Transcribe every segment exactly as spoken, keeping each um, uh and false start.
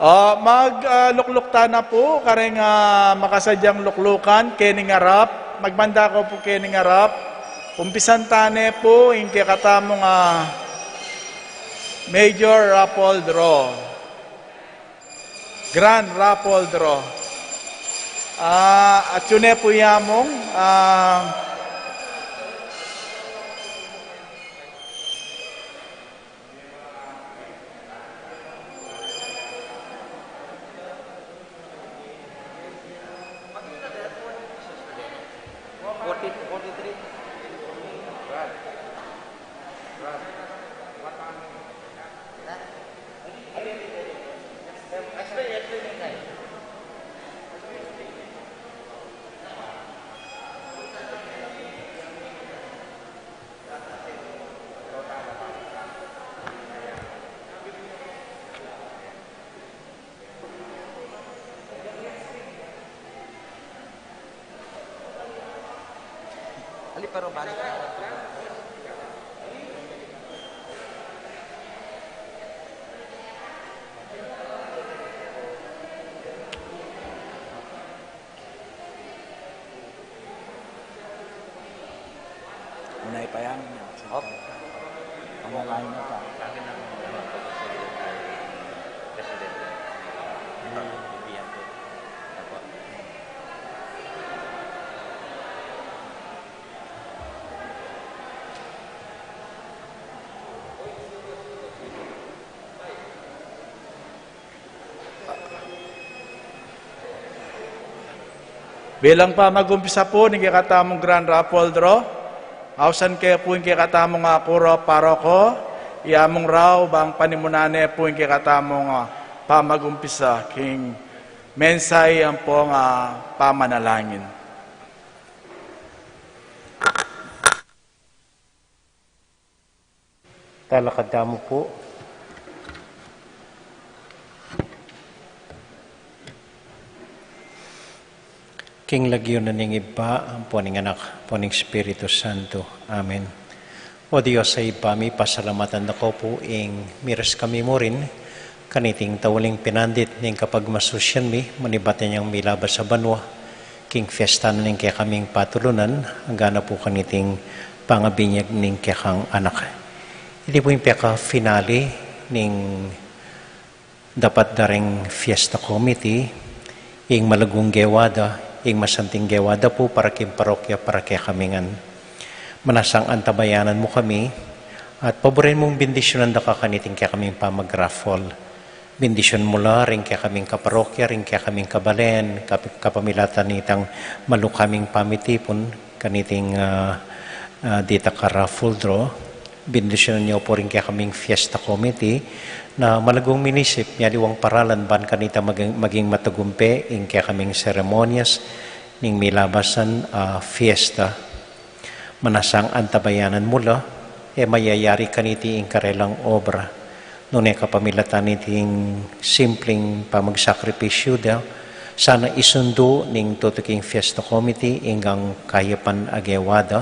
Ah, mag, ah, lukluk tana pu, kareng, ah, makasadyang luklukan, kening arap, magmanda ko pu kening arap, umpisan tane pu, ing kekatamung, ah, major raffle draw. Grand raffle draw. Ah, atyu ne pu yamung, ah, Unay pa yan. Op. Ang mga kain na pa. Bilang pamagumpisa pu ning kekatamung grand raffle draw, ausan ke pu ing kekatamung, ah, kura paroko, yamung rau bang panimunan ne pu ing kekatamung, ah, pamagumpisa king mensahe ampong, ah, pamanalangin. Talakad tamu pu. King lagyu na ning Ibpa, ampo ning Anak, ampo ning Espiritu Santo. Amen. O Dios a Ibpa mi, pasalamatan da ko pu ing miras kami mu rin, kaniting tauling pinandit ning kapagmasusian mi, manibat inyang milabas a banua, king fiesta na ning kekaming patulunan, angga na pu kaniting pangabinyag ning kekang anak. Iti pu ing peka-finale ning dapat da ring fiesta committee, ing malagung gewa da, ing masanting gewa da pu para king parokya, para kekami ngan. Manasang antabayanan mu kami, at paburen mung bendisyunan da ka kaniting kekaming pamagraffle. Bendisyunan mu la ring kekaming kaparokya, ring kekaming kabalen, kap-, kapamilatan nitang malu kaming pamitipun, kaniting, ah, ah, dita ka raffle draw. Bendisyunan yu pu ring kekaming fiesta committee, na malagung minisip, mialiwang paralan ban kanita maging, maging matagumpe ing kekaming seremonyas, ning milabasan, ah, fiesta. Manasang antabayanan mu la, e mayayari kaniti ing karelang obra. Nune kapamilatan niting simpling pamagsakripisyu da, sana isundu ning tutuking fiesta committee ing kayapan a gewa da,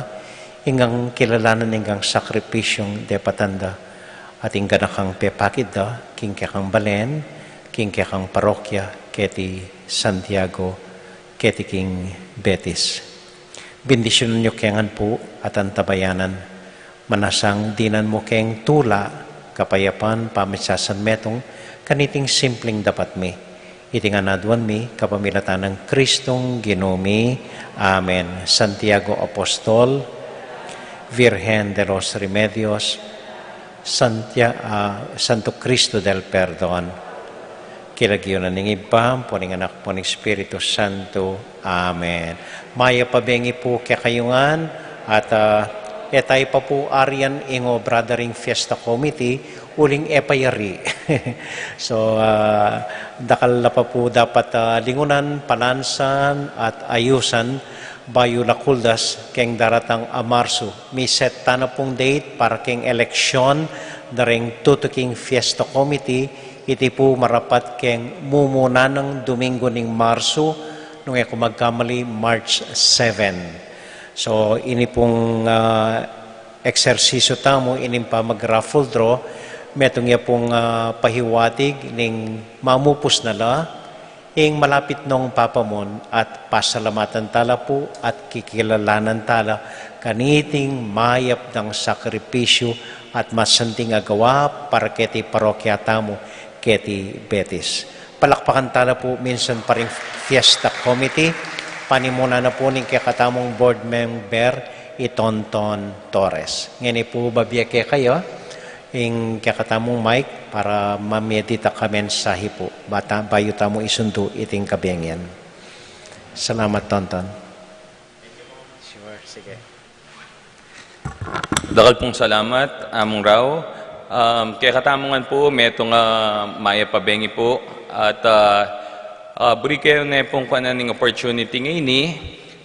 ing kilalanan ing sakripisyung depatan da, at ing ganakang pepakit da, king kekang balen, king kekang parokya, keti Santiago, keti king Betis. Bendisyunan yu ke ngan pu at antabayanan. Manasang dinan mu keng tula, kapayapan, pamisasanmetung, kaniting simpling dapat mi. Iti ngan aduan mi, kapamilatan nang Kristong Ginu mi. Amen. Santiago Apostol, Virgen de los Remedios, Santia-, ah, Santo Cristo del Perdon. King lagyu na ning Ibpa, ampo ning Anak, ampo ning Espiritu Santo. Amen. Mayap a bengi pu kekayu ngan, at, ah, e tayu pa pu arian ing obra da ring fiesta committee, uling e pa yari. So, ah, dakal la pa pu dapat, ah, lingunan, palansan, at ayusan, bayu la kuldas keng daratang a Marsu. Mi-set tana pung date para keng eleksyon da ring tutuking fiesta committee, iti pu marapat keng mumunang Domingo ning Marsu, nung e ku magkamali, March seven. So, ini pung, ah, eksersisyu tamu, ining pamagraffle draw, Metung ya pung, ah, pahiwatig ning mamupus na la, ing malapit nong papamun at pasalamatan tala pu at kikilalanan tala kaniting mayap nang sakripisyu at masanting a gawa para keti parokya tamu keti Betis. Palakpakan tala pu minsan pa ring Fiesta Committee, panimuna na pu ning kekatamung board member i Tonton Torres. Ngeni pu babie kekayu ing kekatamung mic para mamie dita ka mensahe pu. Bata, bayu tamu isundu iting kabengian. Salamat, Tonton. Sure, sige. Dakal pung salamat, Among Rau. Um, kekatamu ngan pu, metung a mayap a bengi pu. At, ah, ah, buri ke ne pung kanan ning opportunity ngeni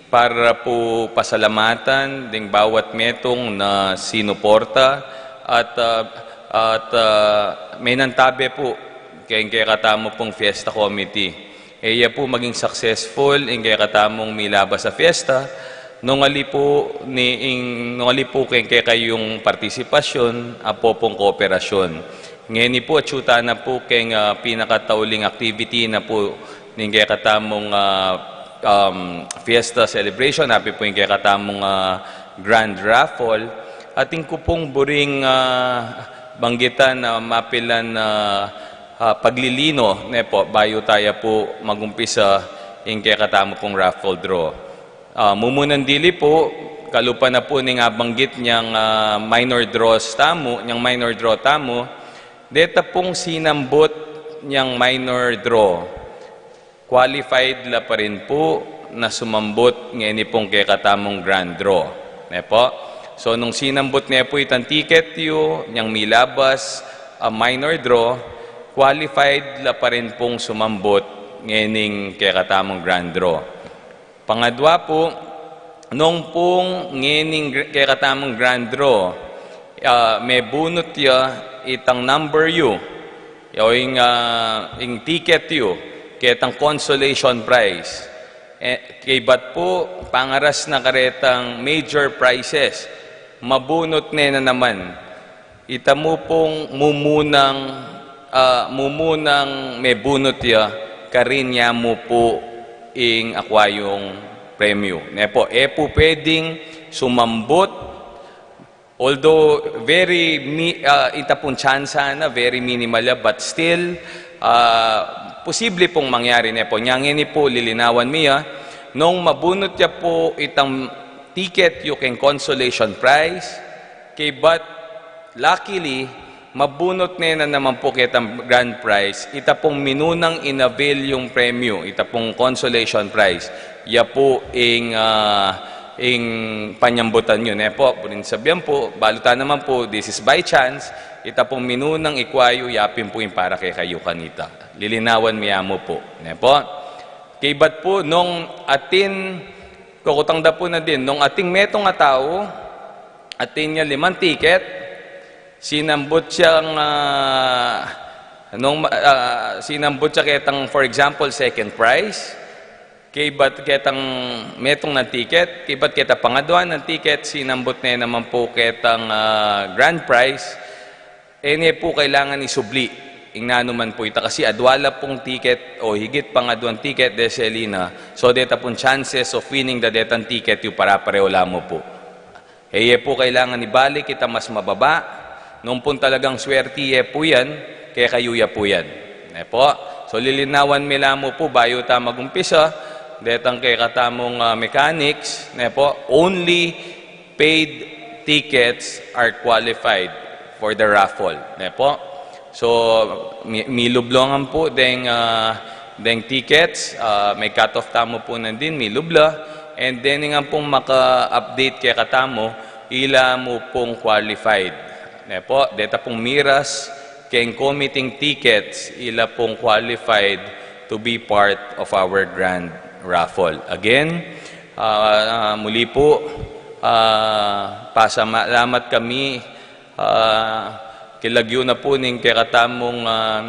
para pu pasalamatan ding bawat metung na sinuporta at, ah, at, ah, menantabe pu keng kekatamu pung Fiesta Committee. E ya pu maging successful ing kekatamung milabas a fiesta, nung ali pu ni, ing, nung ali pu keng kekayung partisipasyun, apo pung kooperasyun. Ngeni pu, atsu tana pu keng, ah, pinakatauling activity na pu ning kekatamung, ah, um, fiesta celebration, api pu ing kekatamung, ah, grand raffle. Atin ku pung buring, ah, banggitan na mapilan, ah, ah, paglilino, ne po, bayu taya pu magumpisa ing kekatamu pung raffle draw. Ah, mumunan dili pu, kalupa na pu ning abanggit nyang, ah, minor draws tamu, nyang minor draw tamu, deta pung sinambut nyang minor draw, qualified la pa rin pu na sumambut ngeni pung kekatamung grand draw. Ne po? So, nung sinambut ne pu itang ticket yu, nyang milabas a minor draw, qualified la pa rin pung sumambut ngening kekatamung grand draw. Pangadwa pu, nung pung ngening gr-, kekatamung grand draw, ah, mebunut ya itang number yu, o ing, ah, ing ticket yu, ketang consolation prize. E, kaybat pu, pangaras na karetang major prizes, mabunut ne na naman. Ita mu pung mumunang, ah, mumunang mebunut ya, karin ya mu pu ing akwa yung premyu. Ne po, e pu pwedeng sumambut, although very mi-, ah, ita pung tsansa na, very minimal ya, but still, ah, posible pung mangyari, ne po. Nya ngeni pu, lilinawan mi ya, nung mabunut ya pu itang ticket yu keng consolation prize, kaybat luckily, mabunut ne na naman pu ketang grand prize, ita pung minunang inavail yung premyu, ita pung consolation prize, ya pu ing, ah, ing panyambutan yu, ne po? Buring sabyan pu, balu ta naman pu, this is by chance, ita pung minunang ikwa yu, ya pin pu ing para kekayu kanita. Lilinawan mi ya mu pu, ne po? Kaybat pu, nung atin, kukutang da pu na din, nung atin metung a tau, atin ya limang ticket, sinambut yang, ah, nung, ah, sinambut ya ketang, for example, second prize, kaybat ketang metung nang ticket, kaybat ketang pangadwa nang ticket, sinambut ne naman pu ketang, ah, grand prize, e ne pu kailangan isubli ing nanu man pu ita kasi adwa la pung ticket o higit pang adwang ticket de selina. So, deta pung chances of winning da detang ticket yu para pareho la mu pu. E ye pu kailangan ibalik itang mas mababa. Nung pung talagang swerte ye pu yan, kekayu ya pu yan. Ne po? So, lilinawan mi la mu pu, bayu ta magumpisa, detang kekatamung, ah, mechanics, ne po? Only paid tickets are qualified for the raffle. Ne po? So, mi-, milub la ngan pu deng, ah, deng tickets, ah, me-cut off tamu pu nandin, milub la. And then, ngan pung maka-update kekatamu, ila mu pung qualified. Ne po, deta pung miras keng committing tickets, ila pung qualified to be part of our grand raffle. Again, ah, ah, muli pu, ah, pasalamat kami, ah, kilagyu na pu ning kekatamung, ah,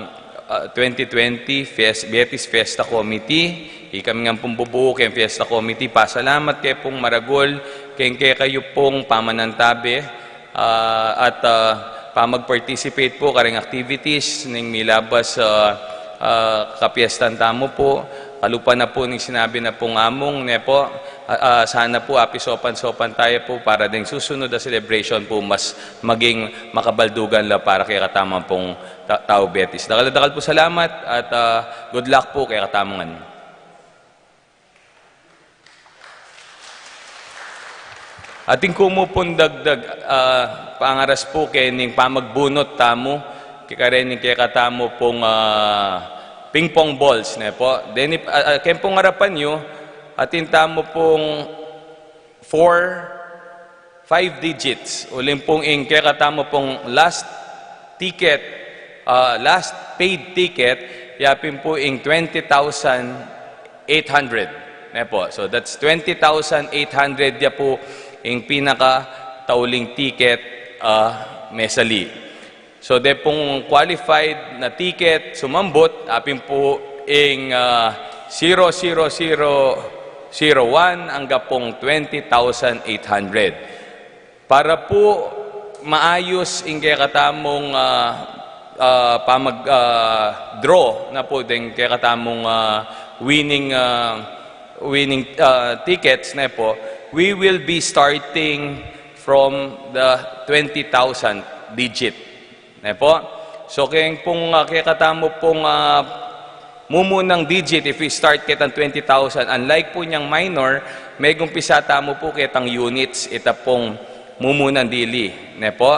ah, twenty twenty Fies-, Betis Fiesta Committee. Ikami ngan pung bubu keng Fiesta Committee, pasalamat ke pung maragul keng kekayu pung pamanantabe, ah, at, ah, pamag-participate pu kareng activities ning milabas, ah, ah, kapiestan tamu pu. Kalupa na pu ning sinabi na pung among, ne po, ah, ah, sana pu apisopan-sopan taya pu para deng susunod a celebration pu mas maging makabaldugan la para kekatamu pung ta-, tau Betis. Dakal-dakal pu salamat at, ah, good luck pu kekatamu ngan. Atin ku mu pung dagdag, ah, pangaras pu kening pamagbunot tamu, kekarening kekatamu pung, ah, ping pong balls, ne po. Deni, ah, ah, keng pung arapan yu, atin tamu pung four, five digits. Uling pung ing kekatamu pung last ticket, ah, last paid ticket, ya pin pu ing twenty thousand eight hundred. Ne po? So that's twenty thousand eight hundred ya pu ing pinakatauling ticket, ah, mesali. So, de pung qualified na ticket sumambut, apin pu ing, ah, zero zero zero zero one angga pung twenty thousand eight hundred. Para pu maayus ing kekatamung, ah, ah, pamag, ah, draw na pu ding kekatamung, ah, winning, ah, winning, ah, tickets, ne po, we will be starting from the twenty thousand digit. Ne po? So, keng pung, ah, kekatamu pung, ah, mumunang digit, if we start ketang twenty thousand, unlike pu nyang minor, megumpisa tamu pu ketang units, ita pung mumunang dili. Ne po?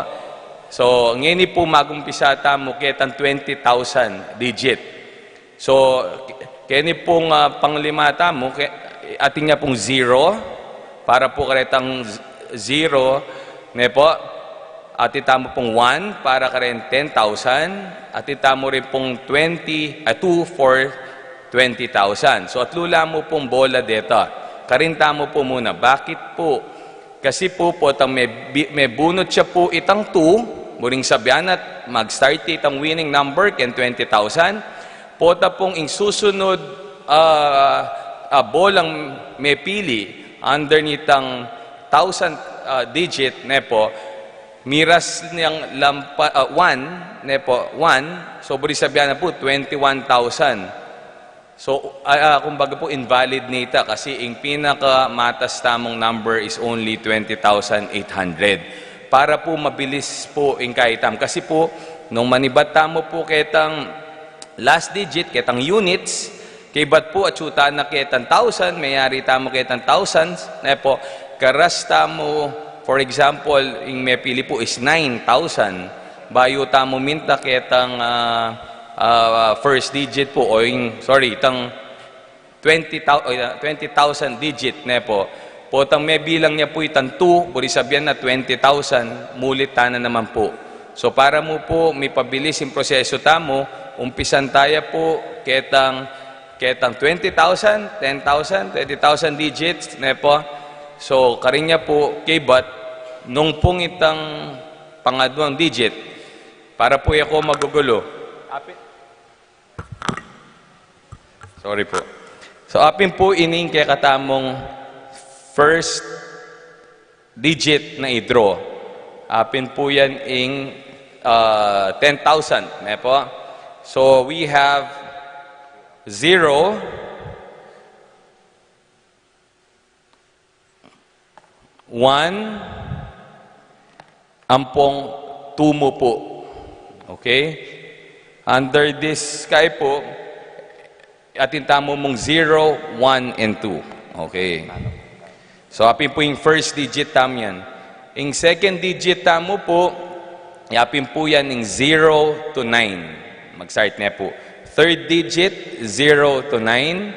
So, ngeni pu magumpisa tamu ketang twenty thousand digit. So, ke-, keni pung, ah, panglima tamu, ke-, atin ya pung zero, para pu karetang z-, zero, ne po? Atin tamu pung one, para kareng ten thousand, atin tamu rin pung twenty, ah, two for twenty thousand. So, atlu la mu pung bola deta. Karin tamu pu muna. Bakit pu? Kasi pu, potang me-, bi-, mebunot ya pu itang two, muring sabyan at mag-start itang winning number, keng twenty thousand. Pota pung ing susunod, ah, ah, bolang mepili, under nitang thousand, ah, digit, ne po, miras niyang lampa-, ah, one, ne po, one, so, buri sabyan na pu, twenty-one thousand. So, ah, ah, kumbaga pu, invalid nita kasi ing pinakamatas tamung number is only twenty thousand eight hundred. Para pu mabilis pu ing kaitam. Kasi pu, nung manibat tamu pu ketang last digit, ketang units, kaybat pu atsu ta na ketang thousand, meyari tamu ketang thousands, ne po, karas tamu, for example, ing mepili pu is nine thousand. Bayu tamu minta ketang, ah, ah, first digit pu, o ing, sorry, itang twenty thou-, ah, twenty thousand digit, ne po. Potang mebilang ya pu itang two, buri sabyan na twenty thousand, mulit ta na naman pu. So, para mu pu mipabilis ing proseso tamu, umpisan taya pu ketang, ketang twenty thousand, ten thousand, twenty thousand digits, ne po. So, karin ya pu, kaybat, nung pung itang pangadwang digit, para pu e ku magugulo. Api-, sorry pu. So, apin pu ining kekatamung first digit na i-draw. Apin pu yan ing, ah, ten thousand, ne po? So, we have zero, one, ampong two mu pu. Okay? Under this kay pu, atin tamu mung zero, one, and two. Okay. So, apin pu ing first digit tamu yan. Ing second digit tamu pu, apin pu yan ing zero to nine. Mag-start ne pu. Third digit, zero to nine.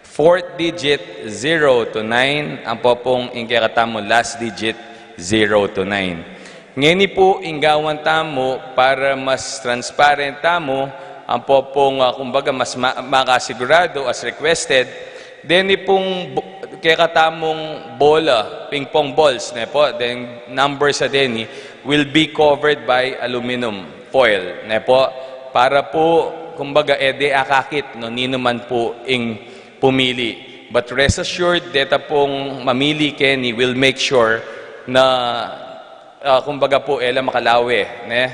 Fourth digit, zero to nine. Ampo pung ing kekatamung last digit, zero to nine. Ngeni pu, ing gawan tamu para mas transparent tamu, ampo pung, ah, kumbaga, mas ma-, makasigurado as requested, deni pung bo-, kekatamung bola, ping pong balls, ne po, then numbers a deni will be covered by aluminum foil, ne po, para pu, kumbaga, e de akakit, no, ninu man pu ing pumili. But rest assured, deta pung mamili keni will make sure na Ah, kumbaga po, e la makalawe, ne?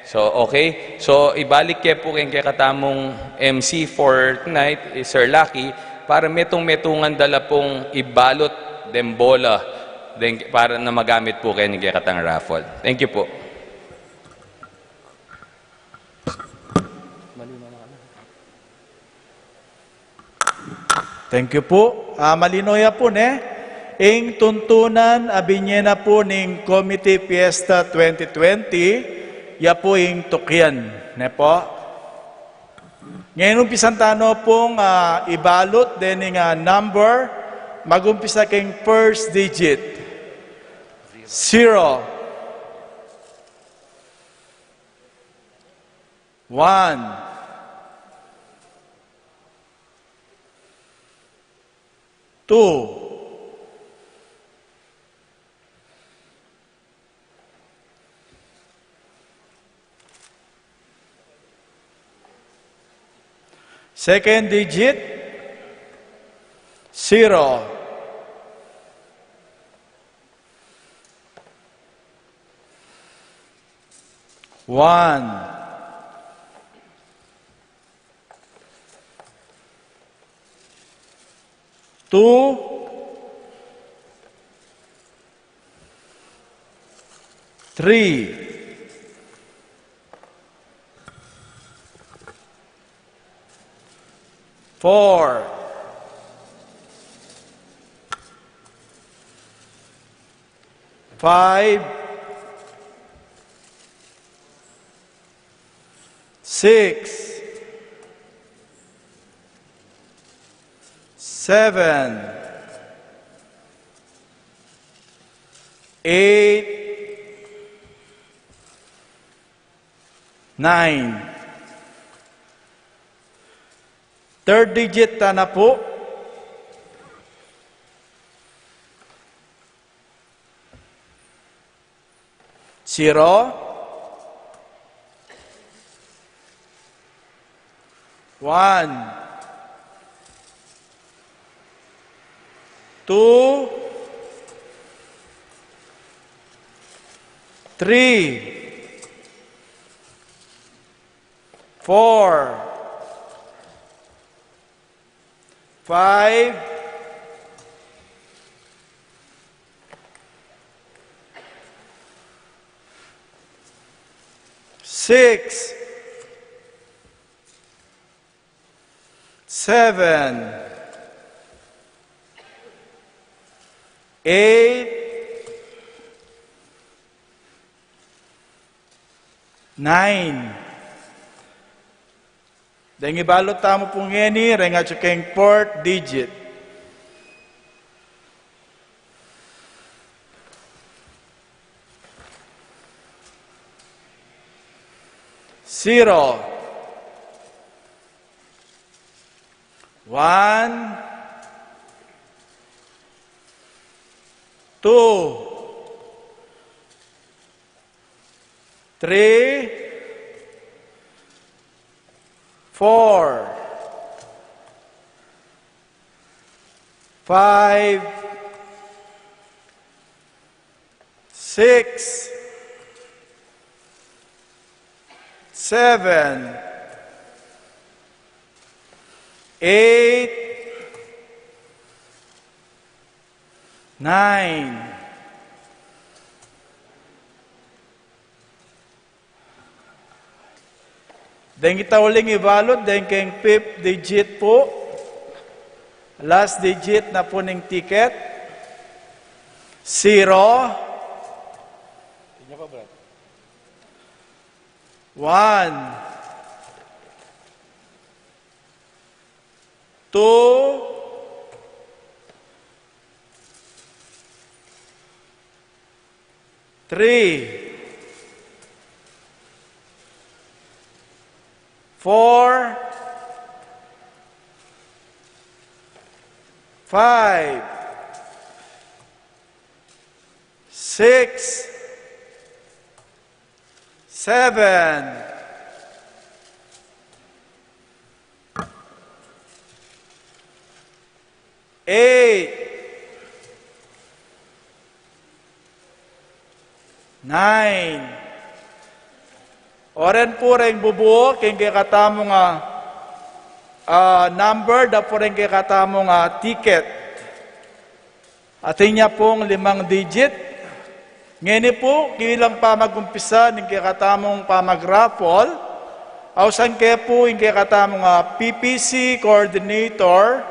So, okay. So, ibalik ke po keng kekatamung M C for tonight, eh, Sir Lucky, para metung-metungan da la pung ibalot deng bola, deng, para na magamit po keng kekatang raffle. Thank you po. Thank you po. Ah, malino ya po, ne? Ing tuntunan a binye na po ning Committee Fiesta twenty twenty, ya po ing tukian, ne po? Ngeni umpisan tano pung, ah, ibalut dening, ah, number, magumpisa keng first digit. Zero. One. Two. Second digit, zero. One. Two. Three. Four. Five. Six. Seven. Eight. Nine. Third digit ta na po. Zero. One. Two. Three. Four. Five. Six. Seven. Eight. Nine. Deng ibalut tamu pu ngeni, reng atyu keng fourth digit. Zero. One. Two. Three. Four. Five. Six. Seven. Eight. Nine. Deng ita uling ibalut, deng keng fifth digit pu. Last digit na pu ning ticket. Zero. One. Two. Three. Four. Five. Six. Seven. Eight. Nine. Oren pu reng bubu king kekatamung, ah, number, da pu reng kekatamung, ah, ticket. Atin ya pung limang digit. Ngeni pu, bilang pamagumpisa ning kekatamung pamagraffle, ausan ke pu ing kekatamung, ah, P P C coordinator,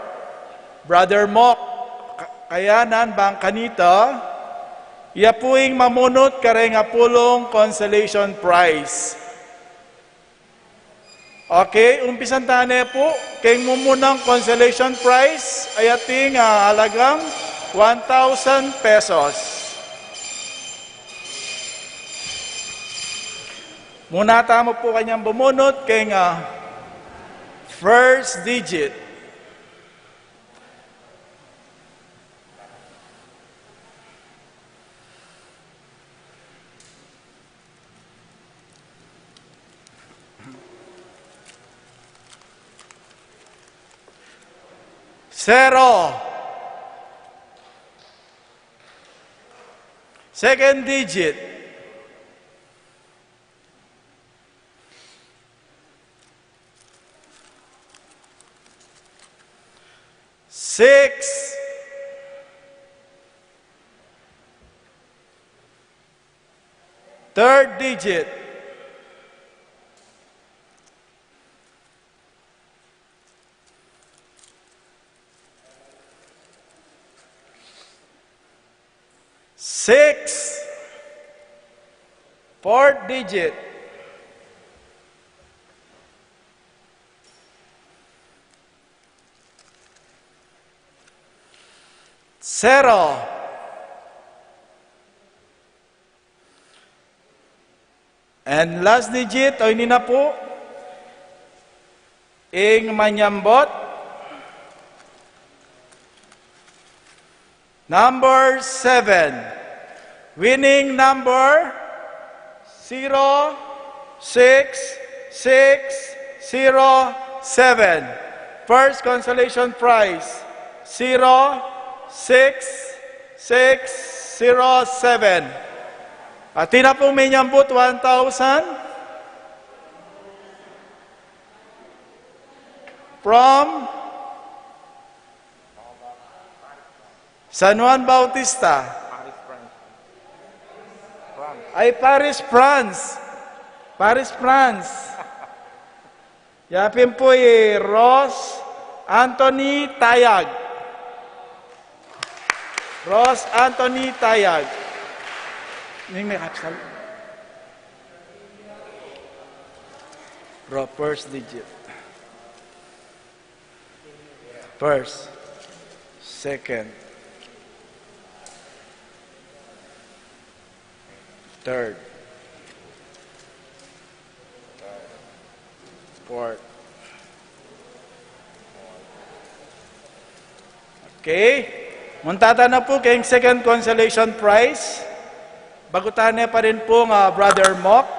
Brother Mok Ka-, Kayanan, bang kanita, iya pu ing mamunut kareng apulung consolation prize. Okay, umpisan tane pu. Keng mumunang consolation prize, ay atin, ah, alagang one thousand pesos. Muna tamu pu kanyang bumunut keng, ah, first digit. Zero. Second digit. Six. Third digit. Six. Fourth digit. Zero. And last digit, o ini na pu ing manyambut. Number seven. Winning number, zero six six zero seven. First consolation prize, zero six six zero seven. Atin na pung minyambut one thousand from San Juan Bautista. Ay, Paris, France. Paris, France. Ya pin pu i Ross Anthony Tayag. Ross Anthony Tayag. Ning may kapsal. Ro, first digit. First, second, third, fourth. Okay. Munta tana pu keng second consolation prize. Bagu tane pa rin pu nga Brother Mok.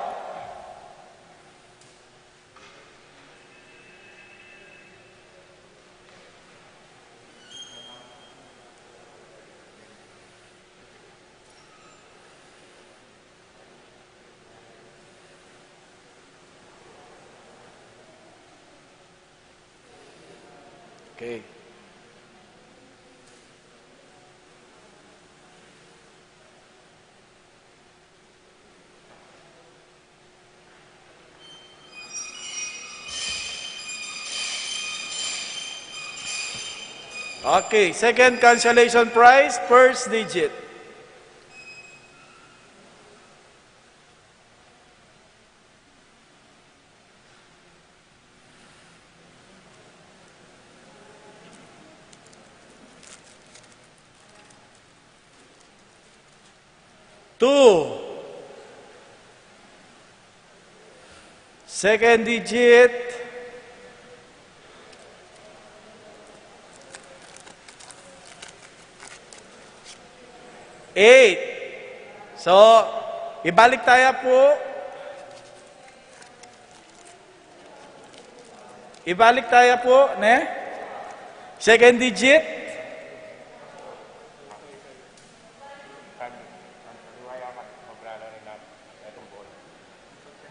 Okay. Okay, second consolation prize, first digit. Two. Second digit. Eight. So, ibalik taya pu. Ibalik taya pu, ne? Second digit.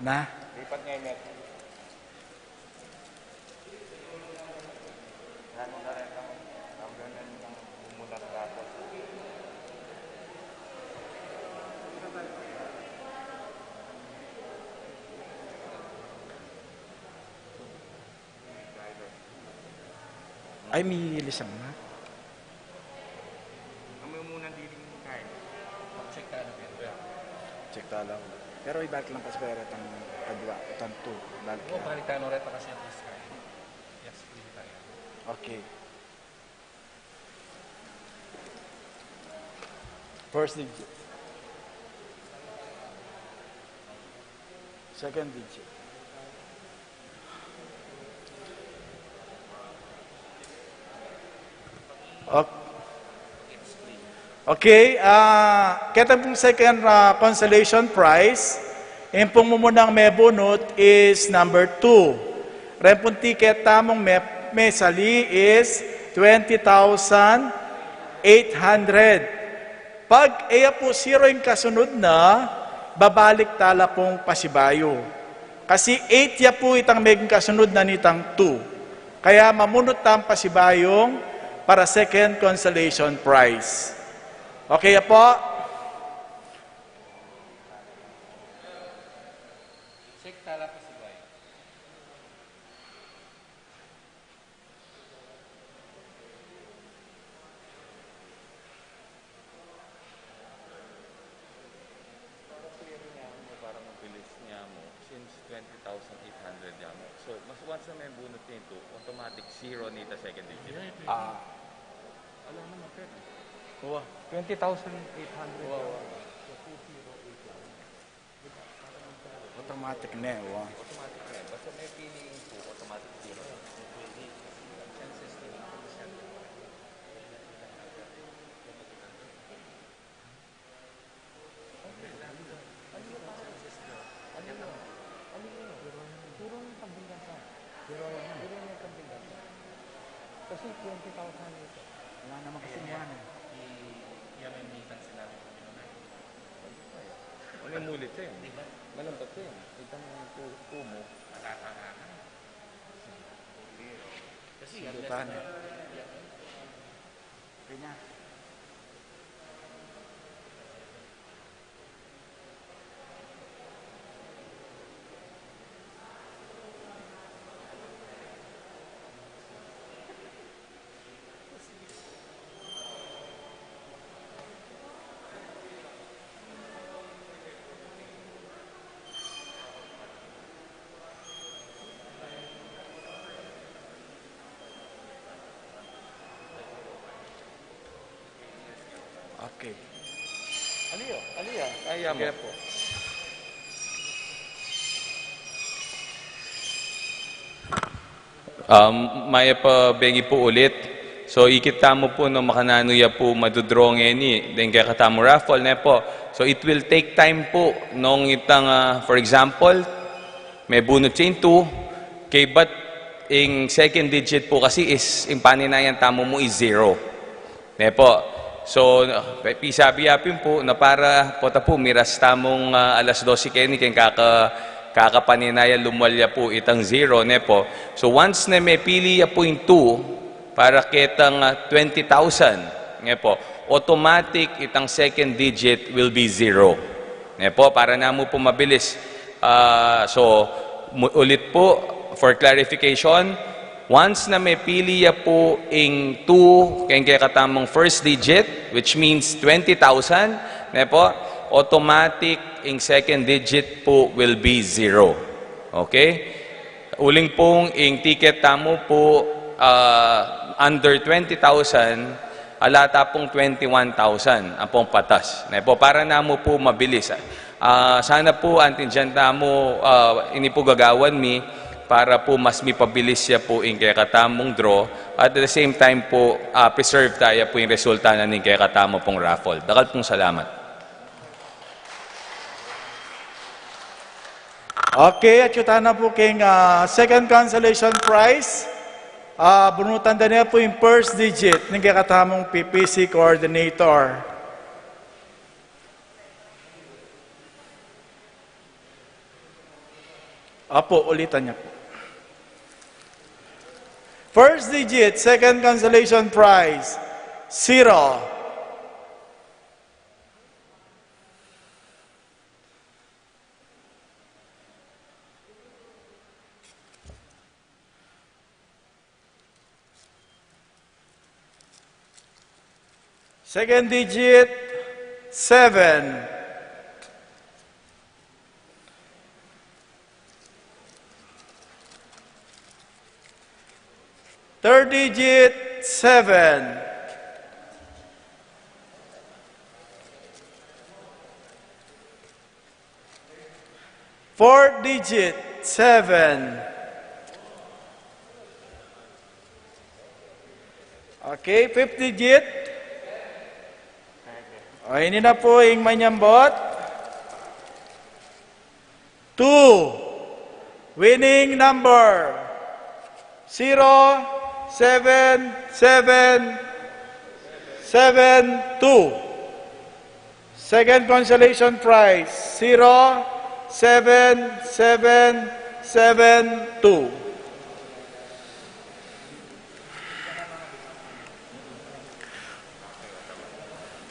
Na? Lipat nga yung net. Ano na rin ang, ang ganun ang mumulat natin? Ay, may lisang na. Kami muna diling kain. Check tayo na, Pedro. Check tayo lang. Pero ibalik lang kasi pera itang kadwa, itang two. Ibalik Oo, lang. Palitan mo rin pa kasi ang first kain. Yes, please tayo. Okay. First digit. Second digit. Ok-, okay, ah, keta pung second, ah, consolation prize, ing pung mumunang mebunut is number two. Ren pung ticket tamung me-, mesali is twenty thousand eight hundred. Pag e ya pu zero ing kasunod na, babalik tala pung pasibayu. Kasi eight ya pu itang meging kasunod na nitang two. Kaya mamunut tang pasibayung para second consolation prize. Okay ya pu? Check tala pasibayu. Para clear niya mo, para mabilis niya mo, since twenty thousand eight hundred niya mo. So, mas once na mebunut ya ing two, automatic zero nita second digit. Ah. Ala naman, Fred. Wa. Twenty thousand eight hundred. Wa, wa. Automatic ne, wa. Automatic ne. Basta mepili ing two, automatic zero. Chances na ing two, kasi twenty thousand ito. Wala naman kasi. Yan, yan. Yan ang minsan sinabi ko. Ano yung mulit yan? Malambat yan. Itang ku-, kumo. Kasi yan, sindutan. Ganyan. Okay. Aliya, aliya. Ay, amo. Sige po. Um, mayap a bengi pu ulit. So, ikit tamu pu nung makananu ya pu madudraw ngeni deng kekatamung raffle, ne pu. So, it will take time pu nung itang, ah, for example, mebunut ya ing two, kaybat ing second digit pu kasi is, ing paninayan tamu mu is zero. Ne pu. So, pi-, pisabi ya pin pu na para pota pu miras tamung, ah, alas dose keni keng kaka-, kakapaninaya lumwal ya pu itang zero, ne pu. So, once na mepili ya pu ing two para ketang, ah, twenty thousand, ne pu, automatic itang second digit will be zero. Ne pu, para namu pu mabilis. Ah, so, mu-, ulit pu, for clarification, once na mepili ya pu ing two keng kekatamung first digit, which means twenty thousand, ne pu, automatic ing second digit pu will be zero. Okay? Uling pung ing ticket tamu pu, ah, under twenty thousand, ala ta pung twenty-one thousand ampong patas. Ne pu, para namu pu mabilis. Ah, sana pu, antindian tamu, ah, ini pu gagawan mi para pu mas mipabilis ya pu ing kekatamung draw. At the same time pu, ah, preserve ta ya pu ing resulta na ning kekatamu pung raffle. Dakal pung salamat. Okay, atyu tana pu keng, ah, second consolation prize. Ah, bunutan da ne pu ing first digit ning kekatamung P P C coordinator. Apo, ulitan niya po. First digit, second consolation prize, zero. Second digit, seven. Third digit, seven. Fourth digit, seven. Okay, fifth digit. O, ini na pu ing manyambut. Two. Winning number, zero seven seven seven two. Second consolation prize, zero seven seven seven two.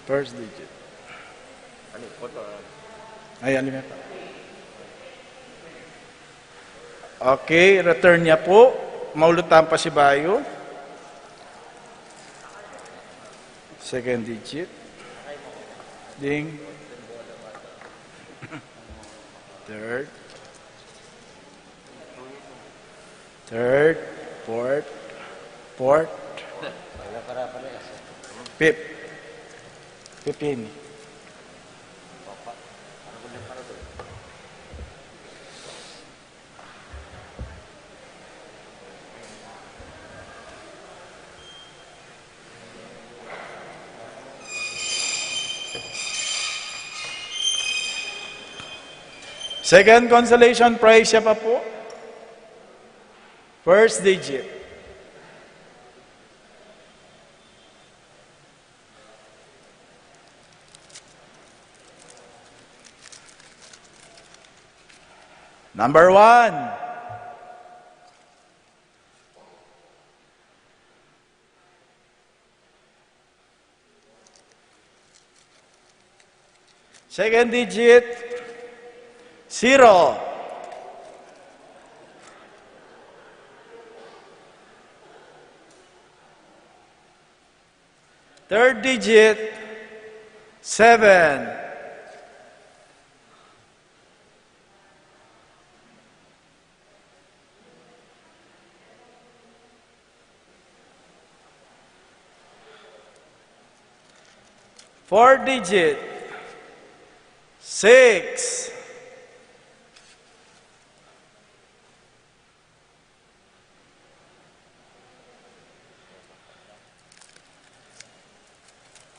First digit. Ay, ano nga pa? Okay, return niya po. Maulutan pa si bayu. Second digit. Ding. Third. Third, fourth, fourth, fifth. Fifteen. Second consolation prize siya pa po. First digit. Number one. Second digit, zero. Third digit, seven. Four digit, six.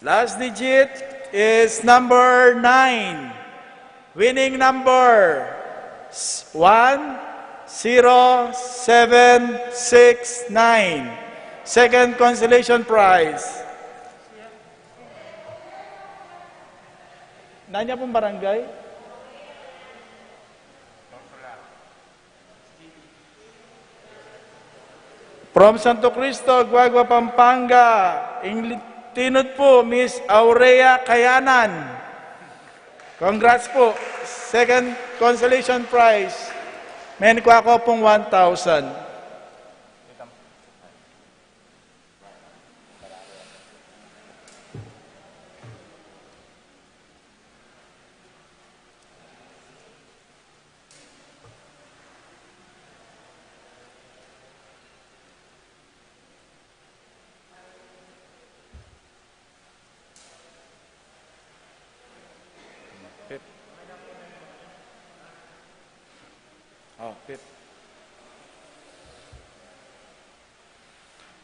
Last digit is number nine. Winning number, s-, one zero seven six nine. Second consolation prize. Nanu pung barangay? From Santo Cristo, Guagua, Pampanga, ing li-, tinud pu, Miss Aurea Kayanan. Congrats po. Second consolation prize. Menkuha ko pung one thousand. Pip. O, Pip.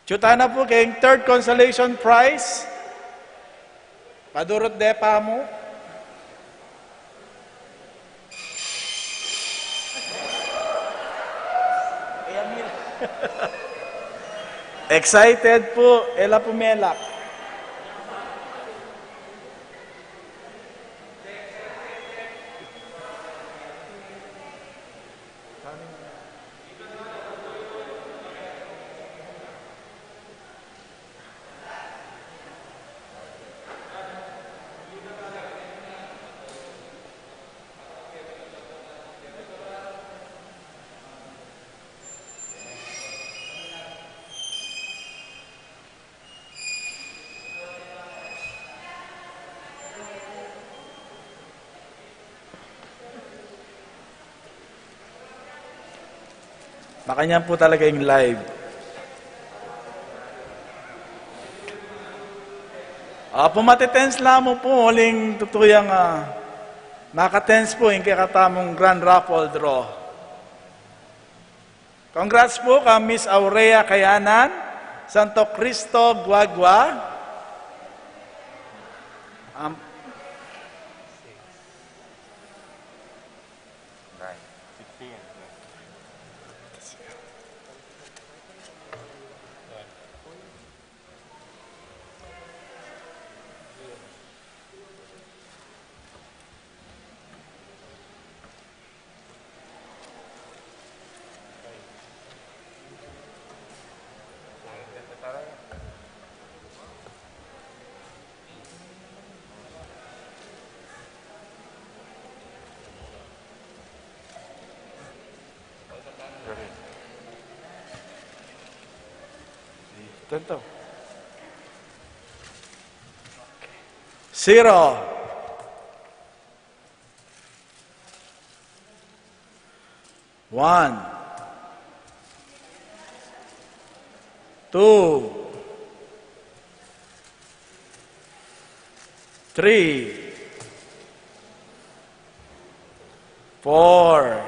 Jutana pu king third consolation prize. Padurut de pa mu. Excited pu, e la pu melak. Makanyan pu talaga ing live. Apo, matitens la mu pu, uling tutu yang, ah, makatens pu ing kekatamung grand raffle draw. Congrats pu kang Miss Aurea Kayanan, Santo Cristo, Guagua. Am- Tanto. Zero. One. Two. Three. Four.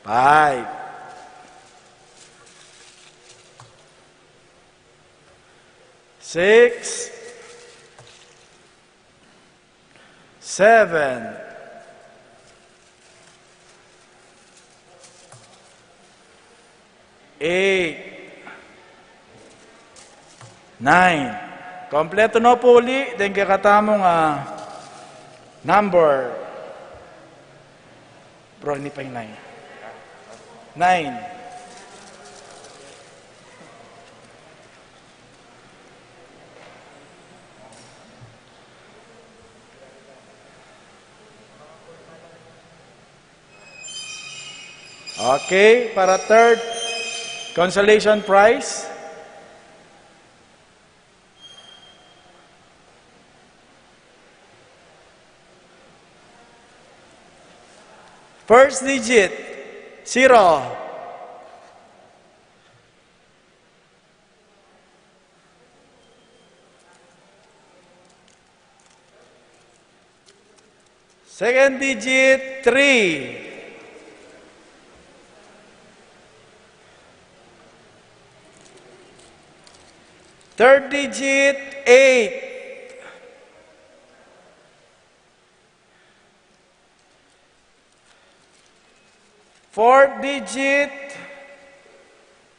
Five. Six. Seven. Eight. Nine. Kompletu no pu uli deng kekatamung, ah, number. Bro, ini pa ing nine. Nine. Okay, para third consolation prize. First digit, zero. Second digit, three. Third digit, eight. Fourth digit,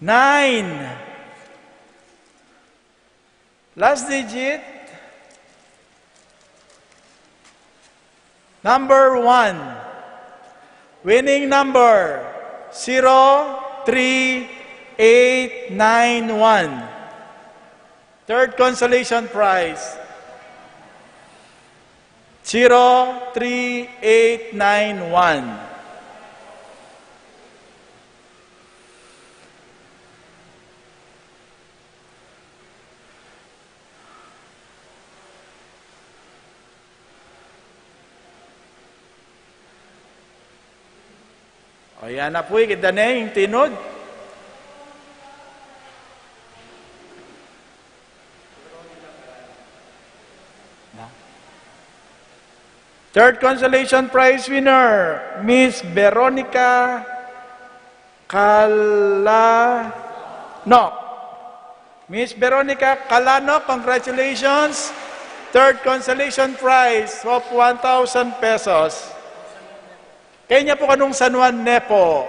nine. Last digit, number one. Winning number, zero three eight nine one. Third consolation prize, zero three eight nine one. O, yan na pu, ikit da ne ing tinud. Third consolation prize winner, Miss Veronica Calano. Miss Veronica Calano, congratulations. Third consolation prize of one thousand pesos. Kenya pu, kanung San Juan ne pu.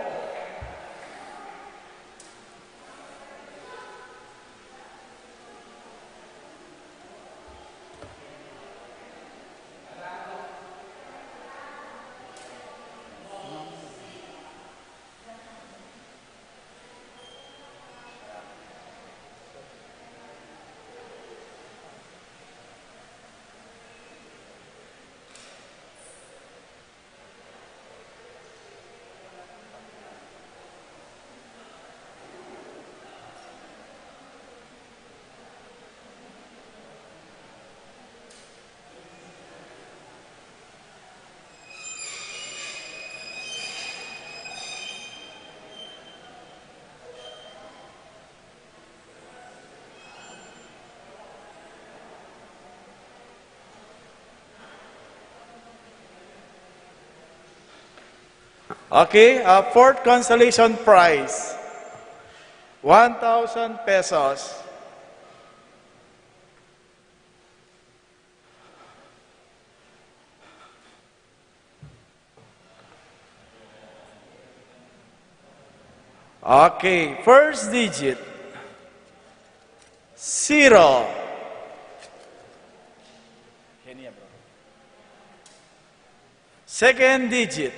Okay, uh, fourth consolation prize, one thousand pesos. Okay, first digit, zero. Second digit,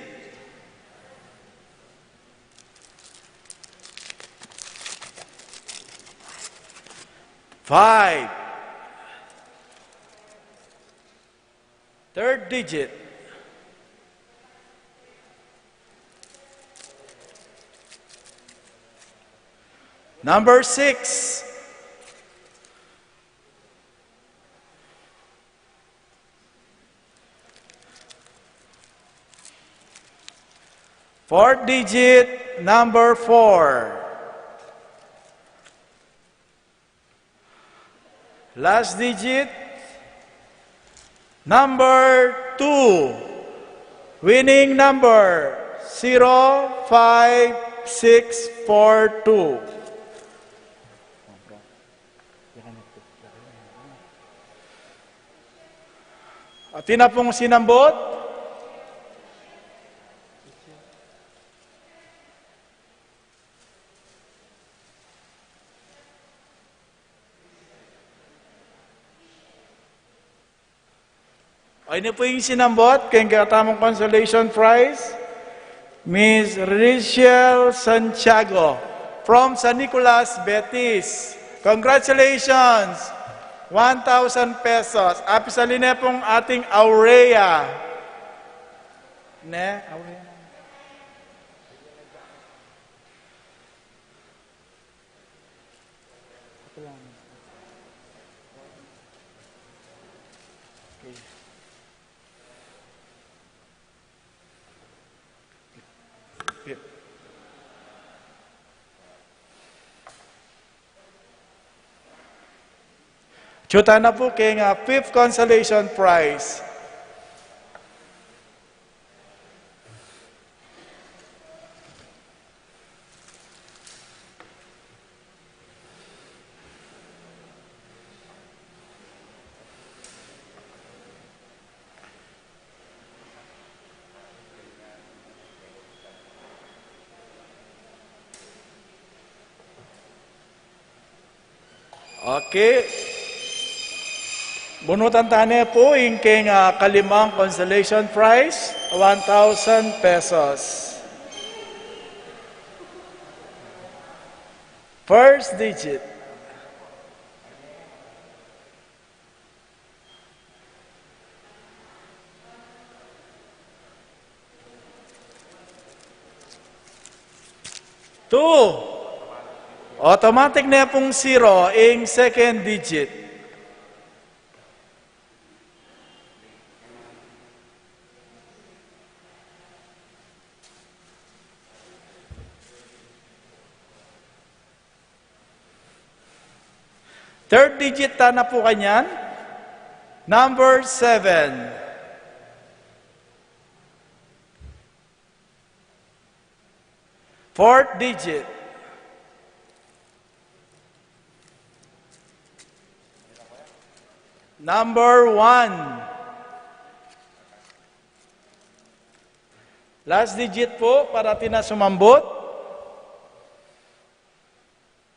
five. Third digit, number six. Fourth digit, number four. Last digit, number two. Winning number, zero five six four two. Atin na pung sinambut. Ini pu ing sinambut keng kekatamung consolation prize, Miss Rachel Santiago from San Nicolas, Betis. Congratulations! One thousand pesos. Apisalin ne pung ating Aurea. Ne? Aurea. Okay. Atyu tana pu keng, ah, fifth consolation prize. Okay. Bunutan tane pu ing keng, ah, kalimang consolation prize, one thousand pesos. First digit. Two. Automatic ne pung zero ing second digit. Third digit tana pu kanyan, number seven. Fourth digit, number one. Last digit pu para atin a sumambut.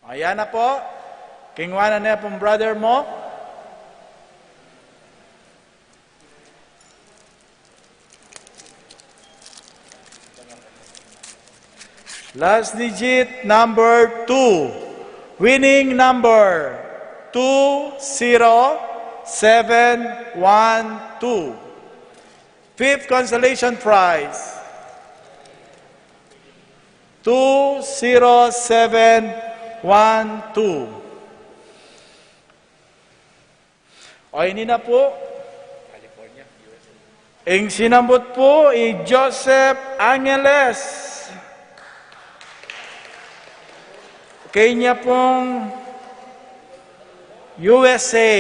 Ayan na pu. Kingwanan ne pung brother mu. Last digit, number two. Winning number, two zero seven one two. Fifth consolation prize, two zero seven one two. O, ini na pu. Ing sinambut pu i Joseph Angeles. Kenya pung U S A.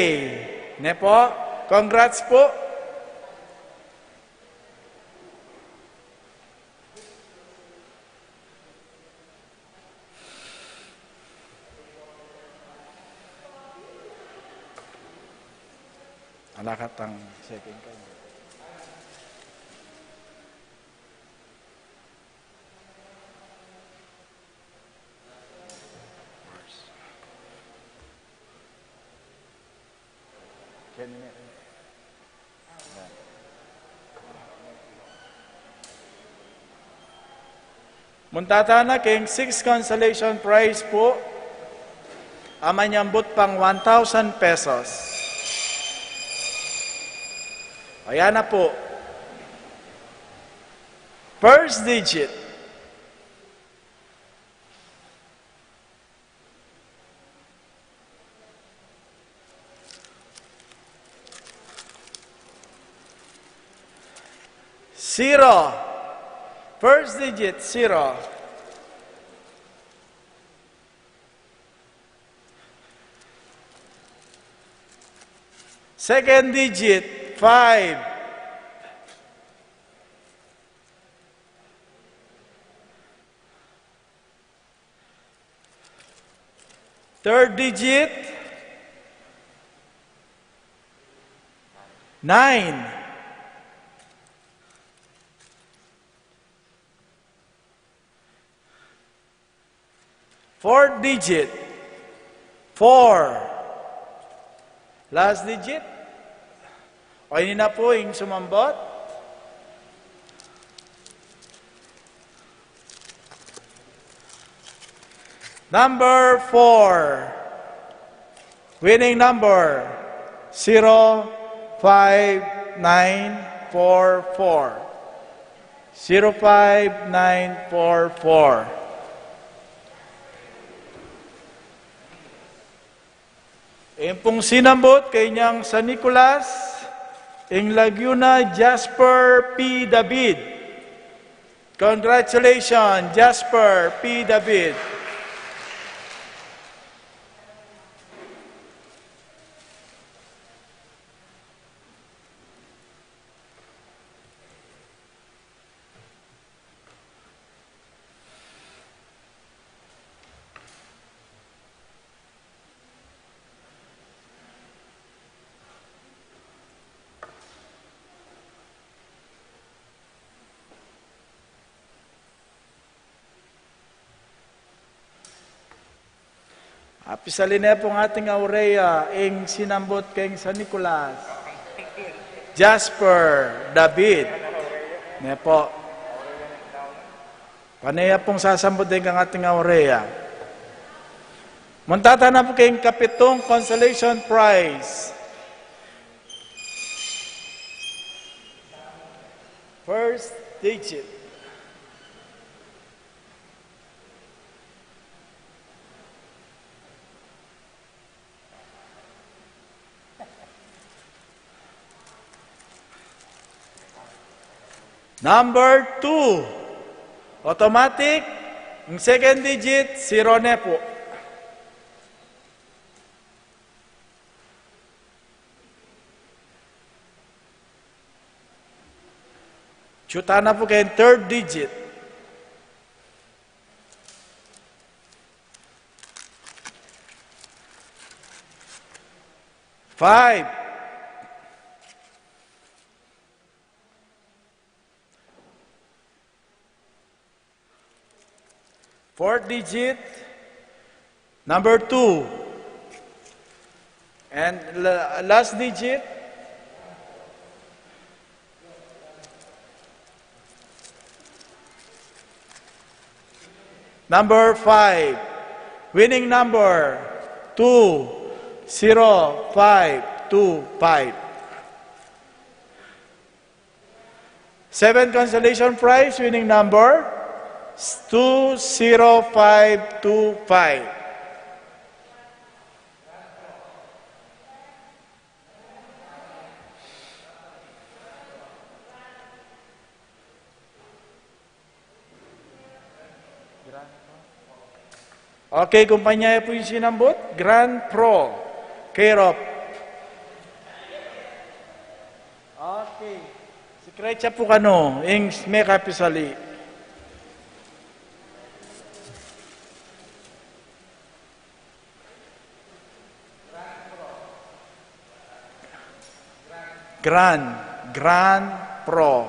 Ne pu? Congrats pu. Malakat ang second kanya. Verse. Can you Munta tana king six consolation prize pu, a manyambut pang one thousand pesos. Ayan na pu. First digit. Zero. First digit, zero. Second digit, five. Third digit, nine. Fourth digit, four. Last digit. O, ini na pu ing sumambut. Number four. Winning number, zero five nine four four. Zero five nine four four. Ing pung sinambut kainyang San Nicolas, ing lagyu na Jasper P. David. Congratulations, Jasper P. David. Apisali ne pu king ating aurea ing sinambut keng San Nicolas, Jasper David. Ne pu. Pane ya pung sasambut deng kang ating aurea. Munta tana pu keng kapitung consolation prize. First digit. Number two. Automatic, ing second digit, zero ne pu. Tsu tana pu keng third digit. Five. Fourth digit, number two. And la-, last digit, number five. Winning number, two zero five two five. Seven consolation prize, winning number, two zero five two five. Okay, kumpanya ya pu ing sinambut, Grand Pro, care of. Okay. Secret ya pu kanu ing mekapisali. Grand, Grand Pro.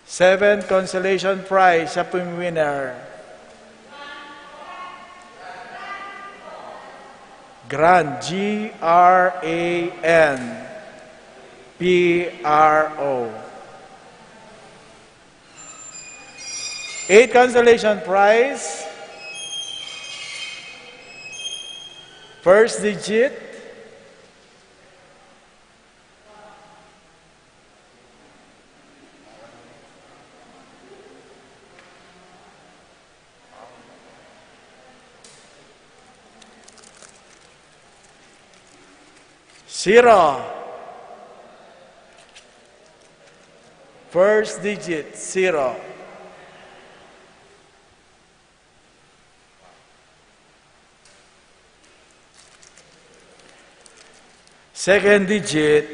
Seven consolation prize, siya pung winner. Grand, G R A N P R O. Eight consolation prize. First digit. Zero. First digit, zero. Second digit,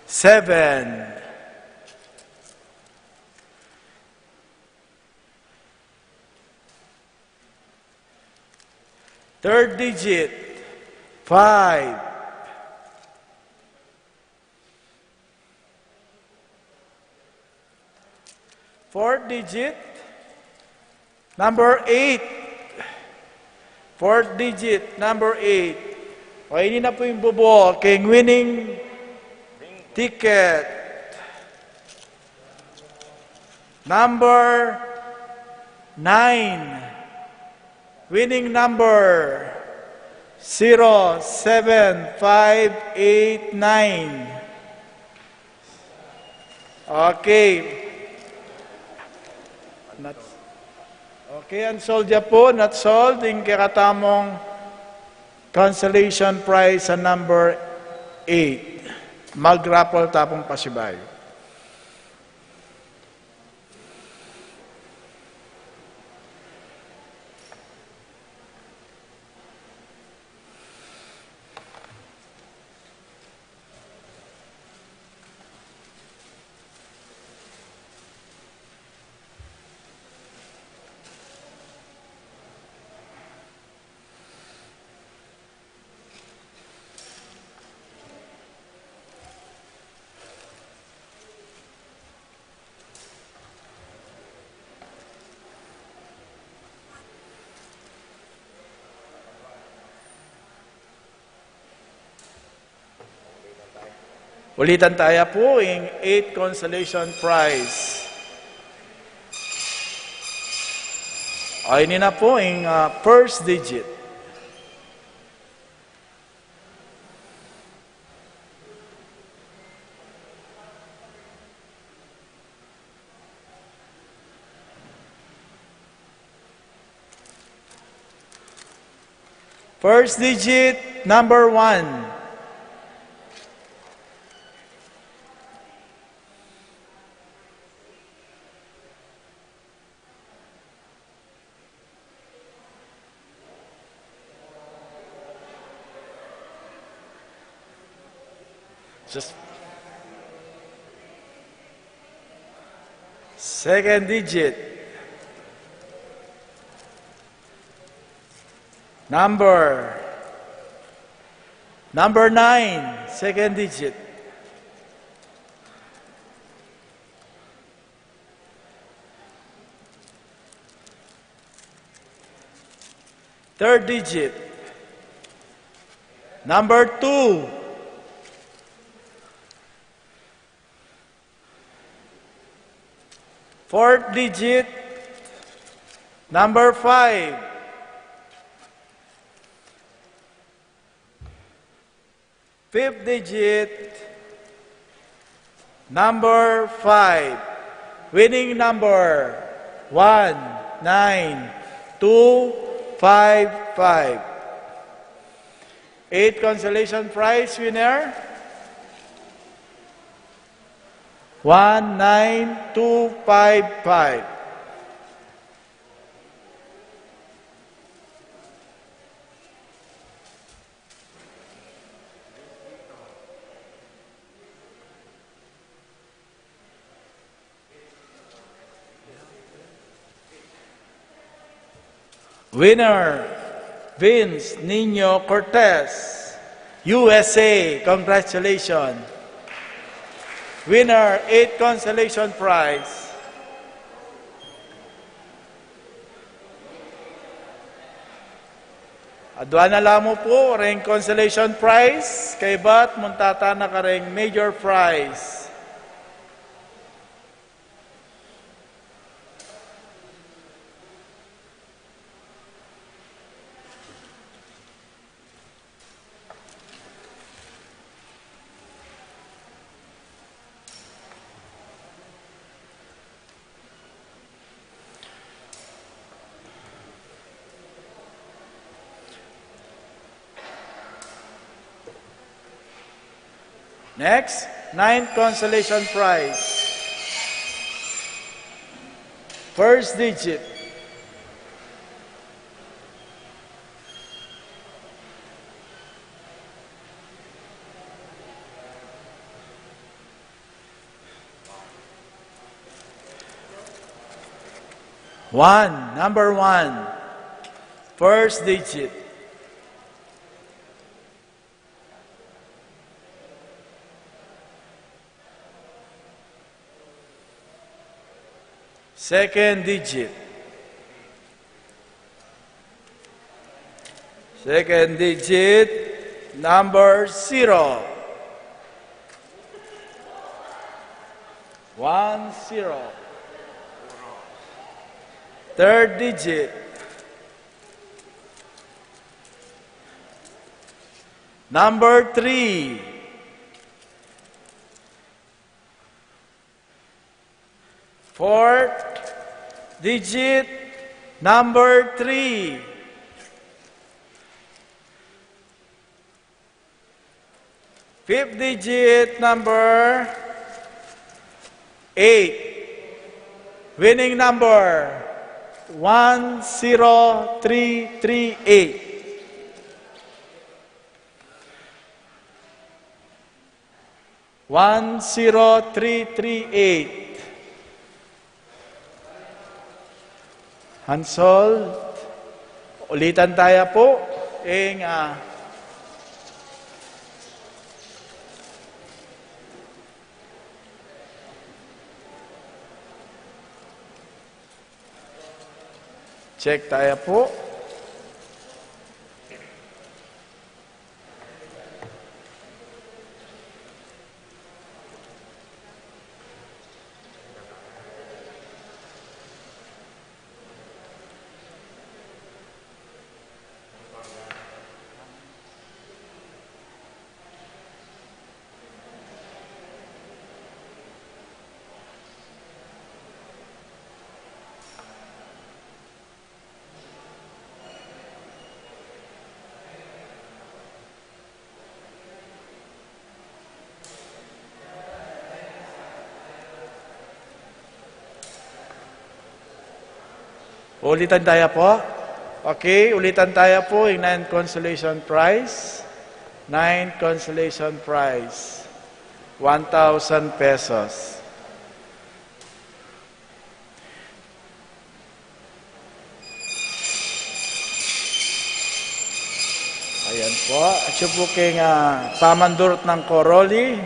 seven. Third digit, five. Fourth digit, number eight. Fourth digit, number eight. O, ini na pu ing bubul king winning ticket. Number nine. Winning number, zero seven five eight nine. Okay. Nat-, okay, unsold ya pu, nat sold, ing kekatamung consolation prize a number eight. Mag-raffle ta pung pasibayu. Ulitan taya pu ing eight consolation prize. Ay, ini na pu ing, ah, first digit. First digit, number one. Just second digit. Number. Number nine, second digit. Third digit. Number two. Fourth digit. Number five. Fifth digit, number five. Winning number, one nine two five five. Eight consolation prize winner, one nine two five five. Winner, Vince Nino Cortez. U S A, congratulations. Winner, eight consolation prize. Adua na la mu pu reng consolation prize, kaybat munta tana kareng major prize. Next, ninth consolation prize. First digit. One, number one. First digit. Second digit. Second digit, number zero. One zero. Third digit. Number three. Fourth digit, number three. Fifth digit, number eight. Winning number, one zero three three eight. One zero three three eight. Hansol, ulitan taya pu ing, ah, check taya pu. Ulitan taya pu. Okay, ulitan taya pu ing nine consolation prize. Nine consolation prize. One thousand pesos. Ayan pu. Atyu pu keng, ah, pamandurut nang koroli,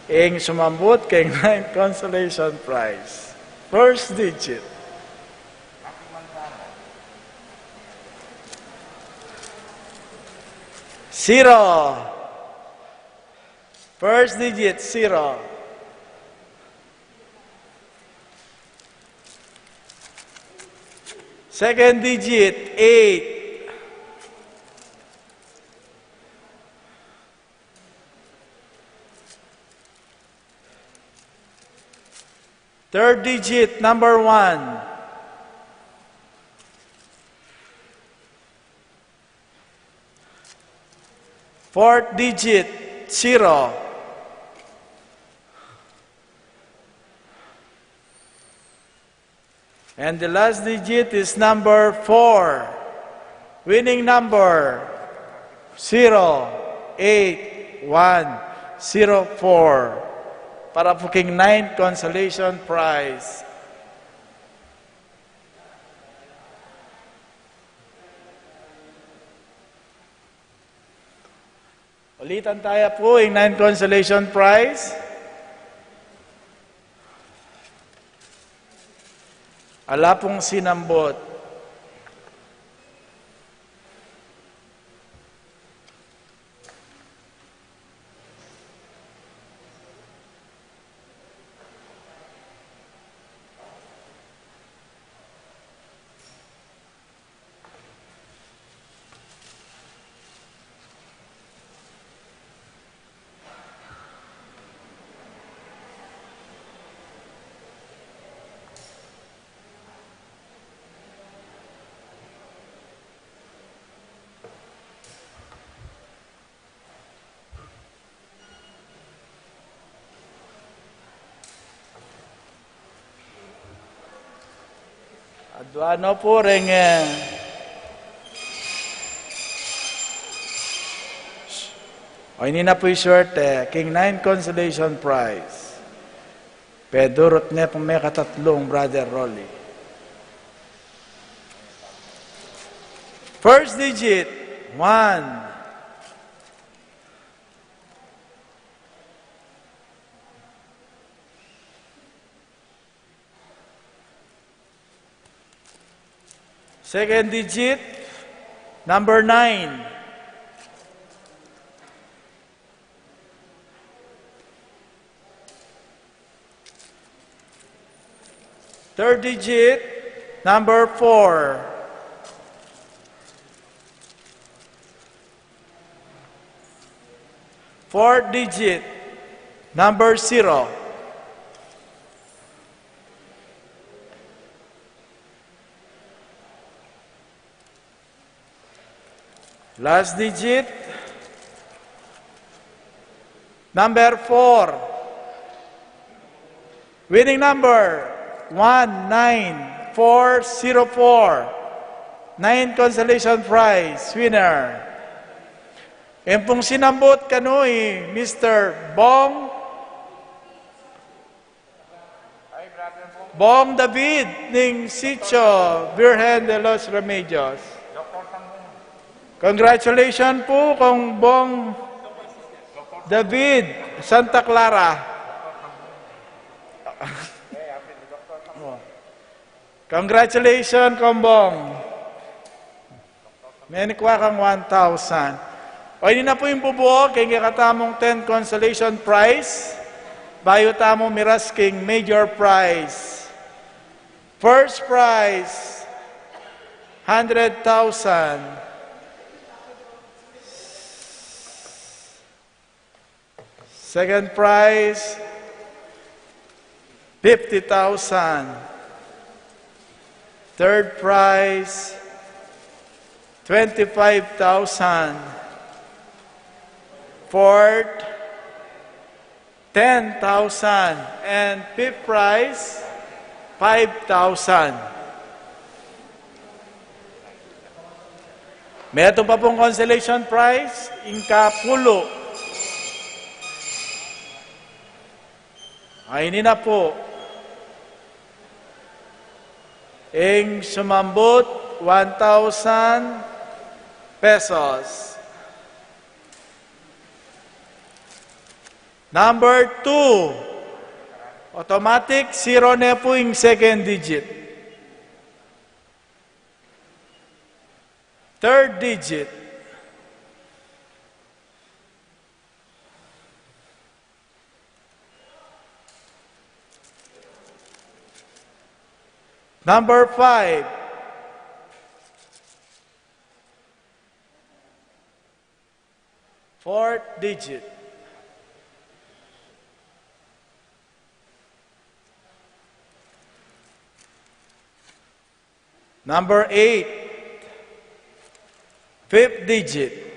ing sumambut keng nine consolation prize. First digit. Zero. First digit, zero. Second digit, eight. Third digit, number one. Fourth digit, zero. And the last digit is number four. Winning number, zero eight one zero four. Para pu king ninth consolation prize. Ulitan taya pu ing nine consolation prize. Ala pung sinambut. Adua no pu reng, eh, o ini na pu ing suerte king nine consolation prize. Pedurut ne pu mekatatlung Brother Rolly. First digit, one. Second digit, number nine. Third digit, number four. Fourth digit, number zero. Last digit, number four. Winning number, one nine four zero four. Nine consolation prize winner. Ing pung sinambut kanu i Mister Bong Bong David ning Sitio Virgen de los Remedios. Congratulations pu kang Bong David, Santa Clara. Congratulations, kang Bong. Menikwa kang one thousand. O, ini na pu ing bubu king kekatamung ten consolation prize. Bayu tamu miras king major prize. First prize, hundred thousand. Second prize, fifty thousand. Third prize, twenty-five thousand. Fourth, ten thousand. And fifth prize, five thousand. Metung pa pung consolation prize, ing kapulu. Ay, ini na pu. Ing sumambut, one thousand pesos. Number two, automatic, zero ne pu ing second digit. Third digit. Number five. Fourth digit. Number eight, fifth digit.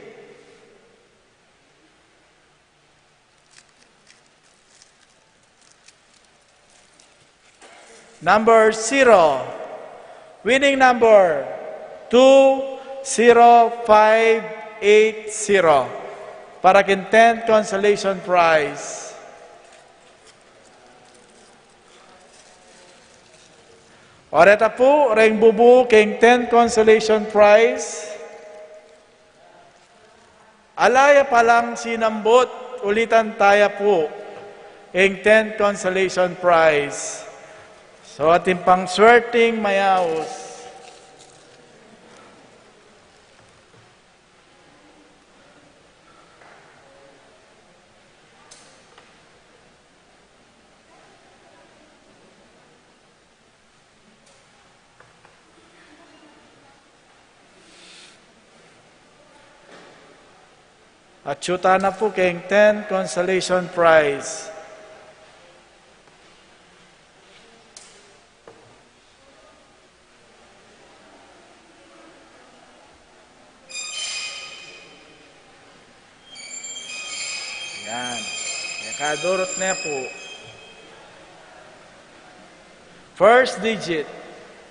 Number zero, winning number two zero five eight zero, para king tenth consolation prize. O, reta pu ring bubu king tenth consolation prize. Ala ya palang sinambut, ulitan taya pu ing ten consolation prize. So, atin pang swerteng mayaus. Atyu tana pu keng ten consolation prize. Yan. Yan, kadurut ne pu. First digit.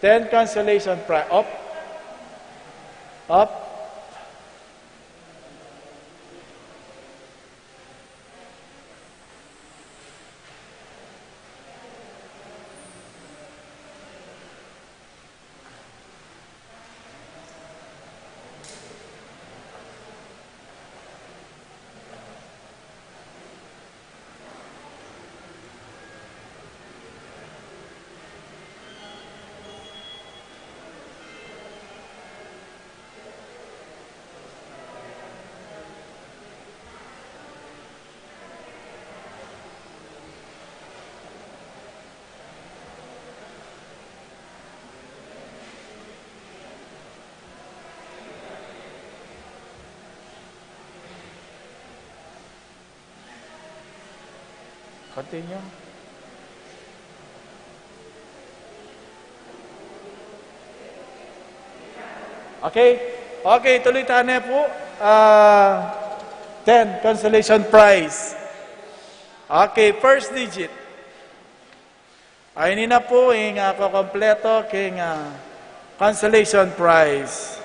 Ten consolation prize. Up. Up. Continue. Okay. Okay, tuloy tana pu. Ah, ten, consolation prize. Okay, first digit. Ay, ini na pu ing, ah, kukumpletu king, ah, consolation prize.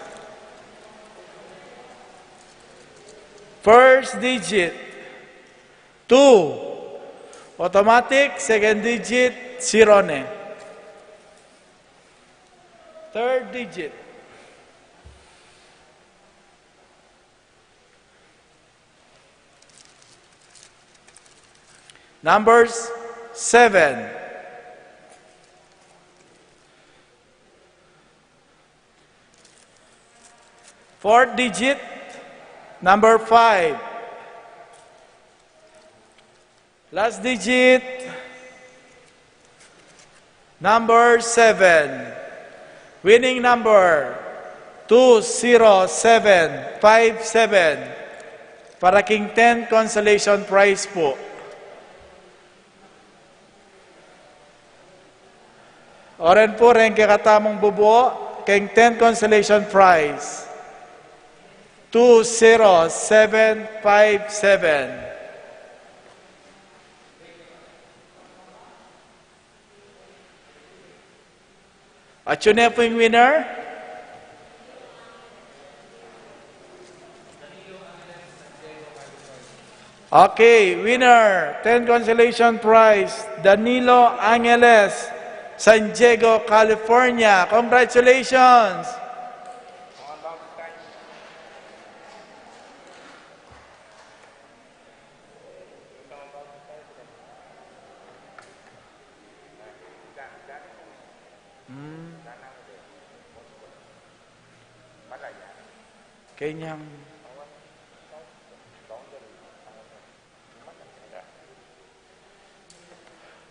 First digit, two. Automatic, second digit, zero ne. Third digit. Numbers seven. Fourth digit, number five. Last digit, number seven. Winning number, two zero seven five seven. Para king ten consolation prize pu. Oren pu reng kekatamung bubu, keng ten consolation prize. Two zero seven five seven. Atyu ne pu ing winner. Okay, winner, ten consolation prize, Danilo Angeles, San Diego, California. Congratulations! Hmm. Kanyang.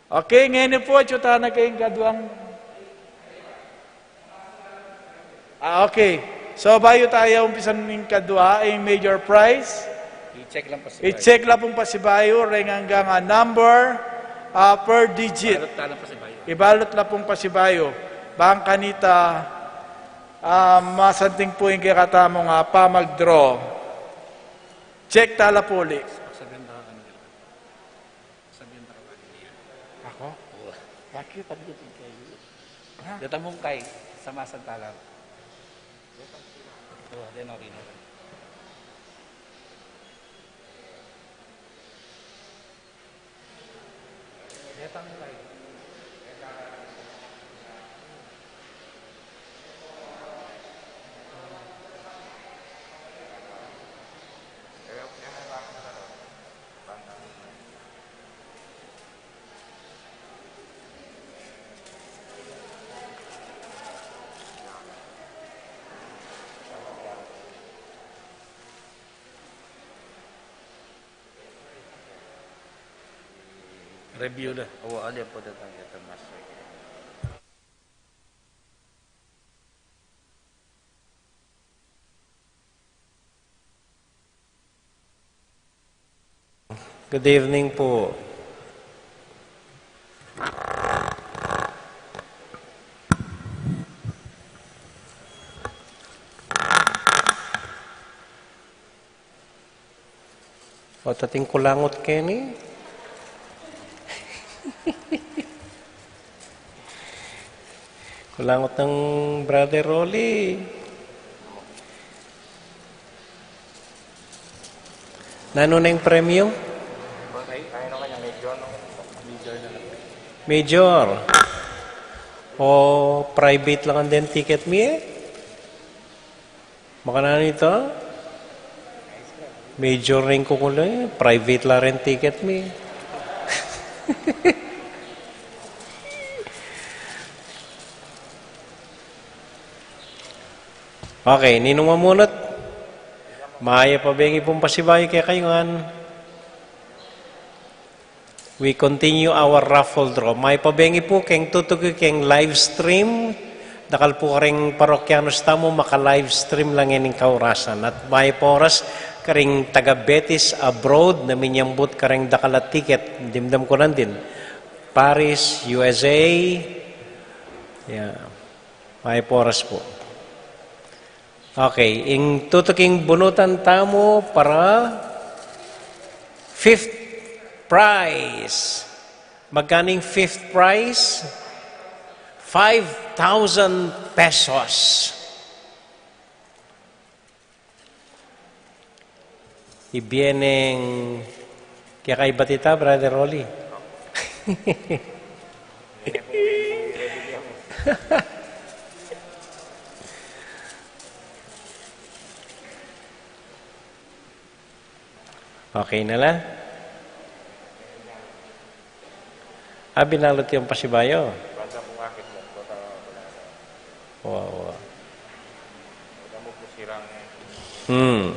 Okay, ngeni pu, atyu tana king kaduang. Ah, okay. So, bayu taya umpisan ing kadua, ing major prize. I-check la pung pasibayu. I-check la pung pasibayu, reng anggang, ah, number, ah, per digit. Balut tana pasibayu. Ibalut la pung pasibayu. Bang kanita, ah, masanting pu ing kekatamung, ah, pamag-draw. Check tala pu uli. Sabihan na ka kanila. Sabihan na ka kanila. Ako? Oo. Bakit? Ano yung tingkay? Ha? Deta mungkay, samasan tala. Oo, den okay na. Review na. Oo, ali po datang ito, Master. Good evening po. O, ating kulangot keni. Kulangot nang Brother Rolly. Nanu na ing premyu? Major. O, private la ing ticket mi e. Makananu ita? Major ring kukuli, private la ring ticket mi. Okay, ninung mamunut? Mayap a bengi pung pasibayu kekayu ngan. We continue our raffle draw. Mayap a bengi pu keng tutuki keng live stream. Dakal pu kareng parokyanus tamu maka-live stream la ngening kaurasan. At mayap a oras kareng taga Betis abroad na minyambut kareng dakal a ticket. Dimdam ku nandin. Paris, U S A. Yeah. Mayap a oras pu. Okay, ing tutuking bunutan tamu para fifth prize. Magkanu ing fifth prize? Five thousand pesos. Ibie neng kekaibat ita, Brother Rolly. Okay na la? A, binalut yang pasibayu. Wa, wa. Hmm.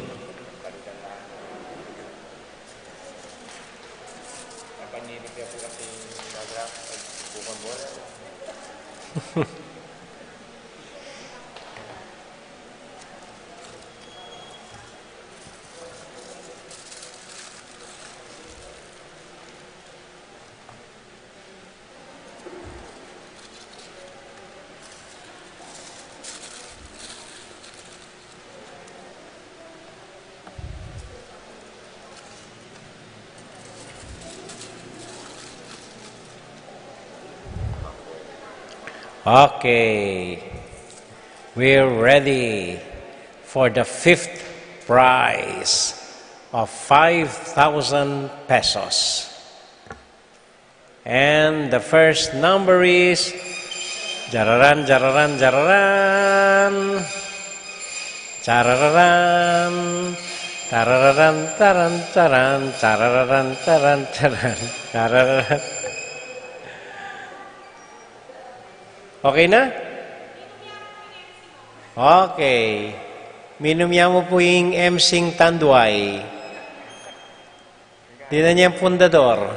Okay. We're ready for the fifth prize of five thousand pesos. And the first number is jararan, jararan, jararan. Jararan, tararan, taran, taran, jararan, taran, taran, jararan. Okay na? Okay. Minum ya mu pu ing M C ing Tanduay. Dinan yang fundador.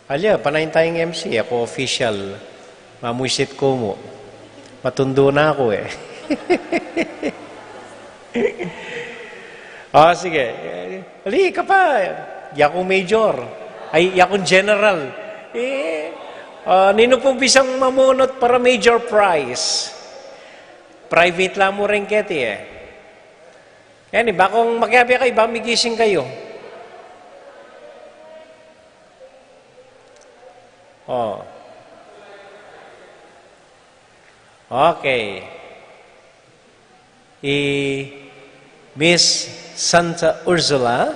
Alya, panayan tayang M C, aku official. Mamuisit ku mu. Matundu na aku e. O, sige. Ali ka pa. Yaku major. Ay, yaku general. E, o, ninu pung bisang mamunut para major prize? Private la mu rin keti e. Yan, e, ba kung makiabe kayu, ba migising kayu. O. Okay. I Miss Santa Ursula,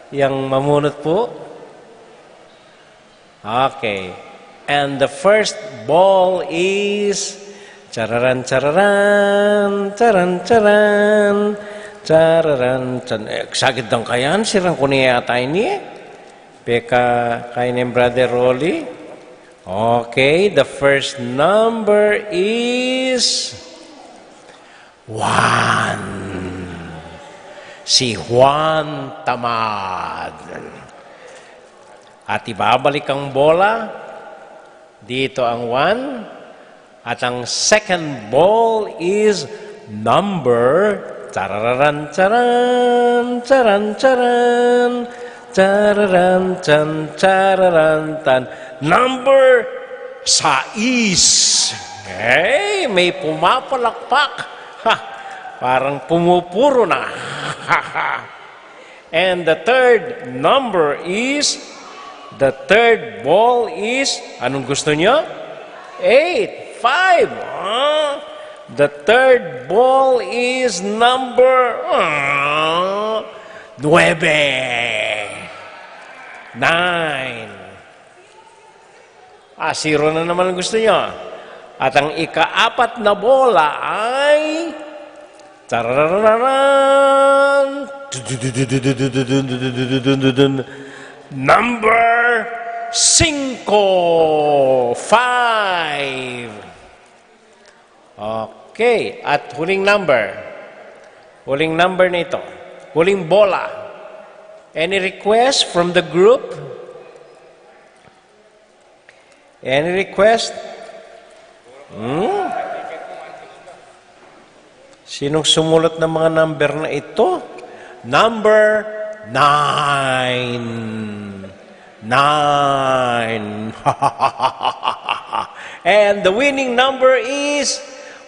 yang mamunut pu. Okay. And the first ball is chararan, chararan, charan, charan, chararan, chan. E, sakit dang kayan, sirang ku ne yata ini e. Peka kain neng Brother Rolly. Okay, the first number is Juan. Si Juan Tamad. At ibabalik ang bola. Dito ang one. At ang second ball is number. Tararan, taran, taran, taran, taran, taran, tan, tararan, tan. Number sais. Hey, may pumapalakpak. Ha, parang pumupuro na. And the third number is, the third ball is, anong gusto nyo? Eight, five. Ah, the third ball is number, ah, nuebe. Nine. Ah, zero na naman ang gusto nyo. At ang ikaapat na bola ay, tarararan, number singko, five. Okay, at huling number. Huling number nito. Huling bola. Any request from the group? Any request? Hmm? Sinong sumulat ng mga number na ito? Number nine. Nine. And the winning number is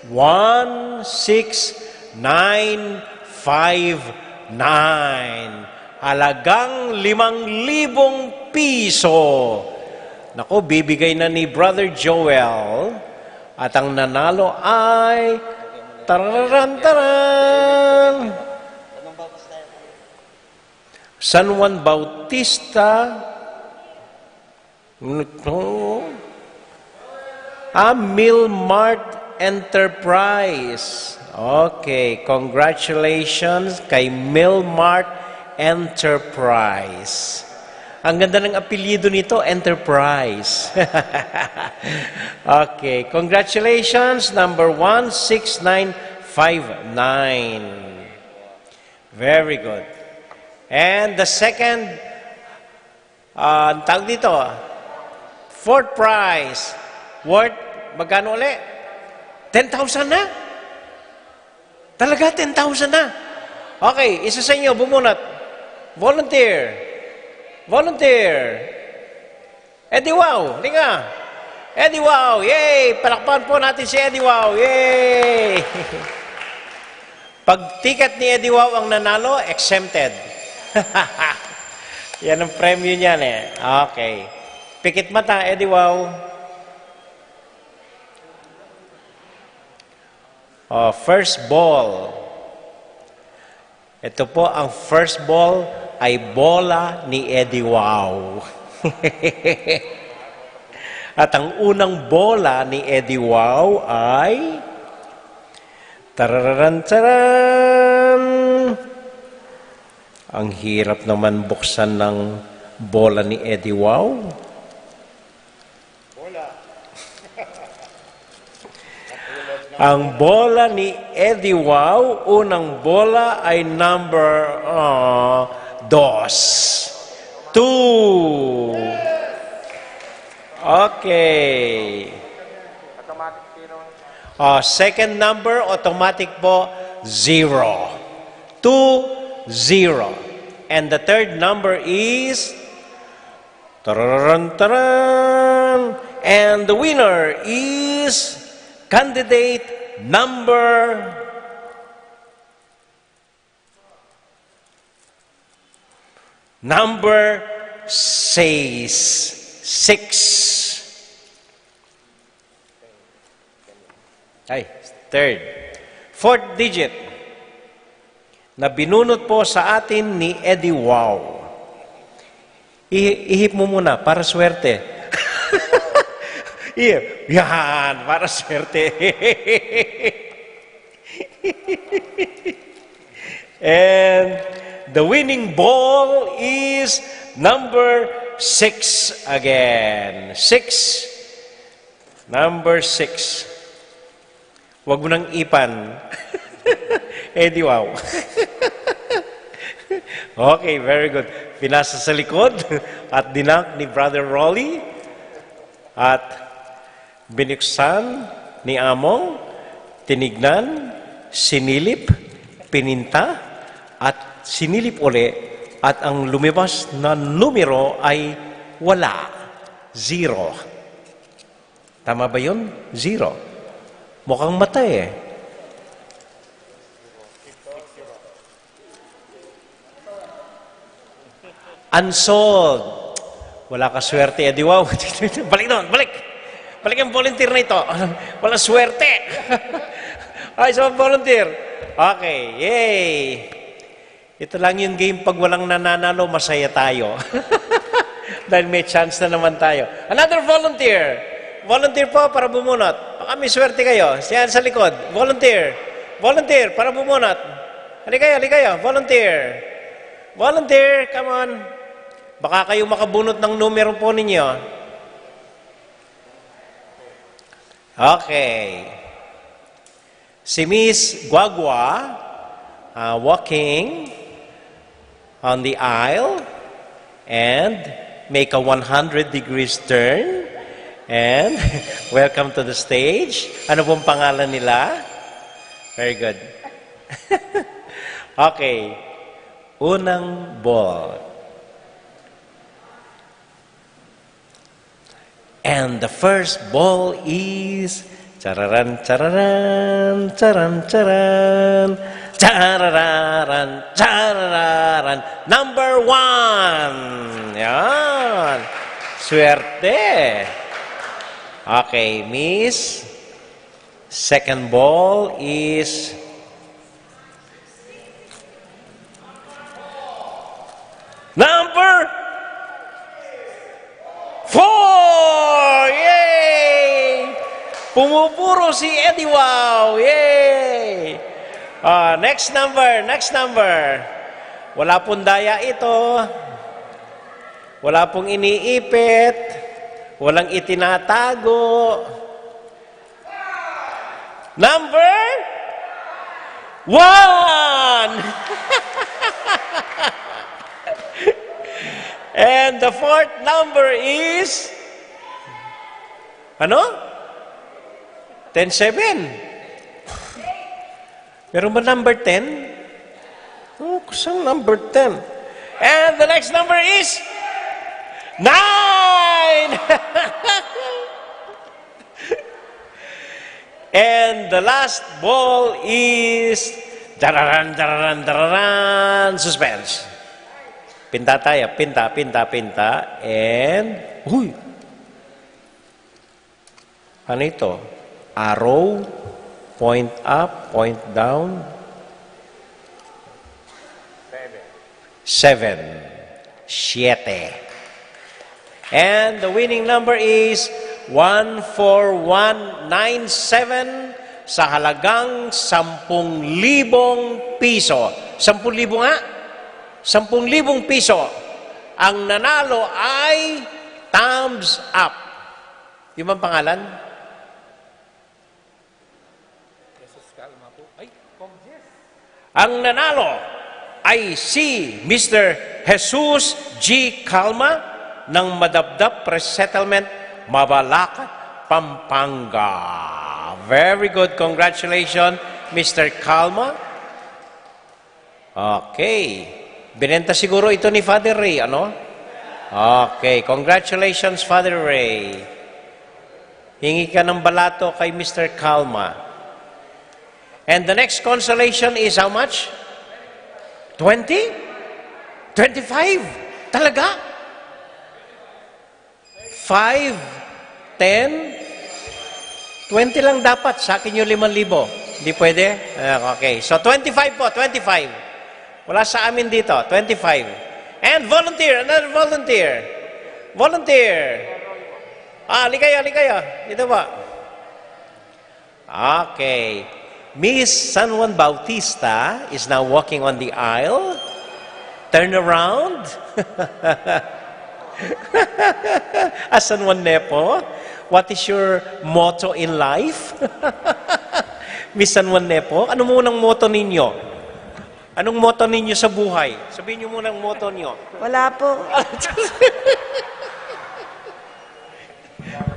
one six nine five nine. Halagang limang libong piso. Naku, bibigay na ni Brother Joel. At ang nanalo ay, tararan, taran! San Juan Bautista. Ito. Ah, Milmart Enterprise. Okay, congratulations kay Milmart Enterprise. Ang ganda ng apelyido nito, Enterprise. Okay, congratulations, number one six nine five nine. Very good. And the second, ah, ang tawag dito, fourth prize, worth, magkano uli? Ten thousand na? Talaga, ten thousand na? Okay, isa sa inyo, bumunot. Volunteer. Volunteer. Eddie Wow, halika. Eddie Wow, yay! Palakpakan po natin si Eddie Wow, yay! Pag ticket ni Eddie Wow ang nanalo, exempted. Yan ang premyo niyan eh. Okay. Pikit mata, Eddie Wow. Oh, first ball. Ito po, ang first ball ay bola ni Eddie Wow. At ang unang bola ni Eddie Wow ay, tararan, taran! Ang hirap naman buksan ng bola ni Eddie Wow. Ang bola ni Eddie Wow, unang bola ay number, ah, dos. Two. Okay. Ah, second number, automatic po, zero. Two, zero. And the third number is Tararan, taran! And the winner is candidate number, number six. Six. Ay, third. Fourth digit na binunot po sa atin ni Eddie Wow. Ihi-, ihip mo muna para swerte. Ihip. Yan, para swerte. And the winning ball is number six again. Six. Number six. Wag mo nang ipan. Eddie Wow. Okay, very good. Pinasa sa likod at dinak ni Brother Rolly at binuksan ni Among, tinignan, sinilip, pininta, at sinilip uli, at ang lumabas na numero ay wala, zero. Tama ba yun? Zero. Mukhang mata eh. Unsolved. Wala ka swerte, eh, di wow. Balik doon, balik. Balik ang volunteer na ito. Wala swerte. Ay, so volunteer. Okay, yay. Ito lang yung game, pag walang nananalo, masaya tayo. Dahil may chance na naman tayo. Another volunteer. Volunteer po para bumunot. Baka may swerte kayo. Siya sa likod. Volunteer. Volunteer para bumunot. Halika kayo, halika kayo. Volunteer. Volunteer, come on. Baka kayo makabunot ng numero po ninyo. Okay. Si Miss Guagua, uh, walking on the aisle and make a one hundred degrees turn. And welcome to the stage. Ano pong pangalan nila? Very good. Okay. Unang ball. And the first ball is chararan, chararan, charan, charan, charararan, charararan. Number one. Yan. Swerte. Okay, Miss. Second ball is number four! Yay! Pumupuro si Eddie Wow! Yay! Ah, next number, next number. Wala pong daya ito. Wala pong iniipit. Walang itinatago. Number one. And the fourth number is, ano? Ten seven. Meron ba number ten? Oh, kusang number ten. And the next number is nine. And the last ball is dararan, dararan, dararan. Suspense. Pinta tayo. Pinta, pinta, pinta. And, uy. Ano ito? Arrow, point up, point down. Seven. Siete. And the winning number is one four one nine seven sa halagang sampung libong piso. Sampung libo nga? Sampung libong piso. Ang nanalo ay thumbs up. Yung bang pangalan? Ang nanalo ay si Mister Jesus G Calma ng Madapdap Resettlement, Mabalacat, Pampanga. Very good. Congratulations, Mister Calma. Okay. Binenta siguro ito ni Father Ray, ano? Okay. Congratulations, Father Ray. Hingi ka ng balato kay Mister Calma. And the next consolation is how much? Twenty? Twenty-five? Talaga? Five, ten, twenty lang dapat. Sa akin yung limang libo. Hindi pwede? Ah, okay. So, twenty-five po, twenty-five. Wala sa amin dito, twenty-five. And volunteer, another volunteer. Volunteer. Ah, halika kayo, halika kayo. Dito po. Okay. Miss San Juan Bautista is now walking on the aisle. Turn around. Ah, San Juan Nepo, what is your motto in life? Miss San Juan Nepo, ano munang motto ninyo? Anong motto ninyo sa buhay? Sabihin niyo muna ang motto niyo. Wala po.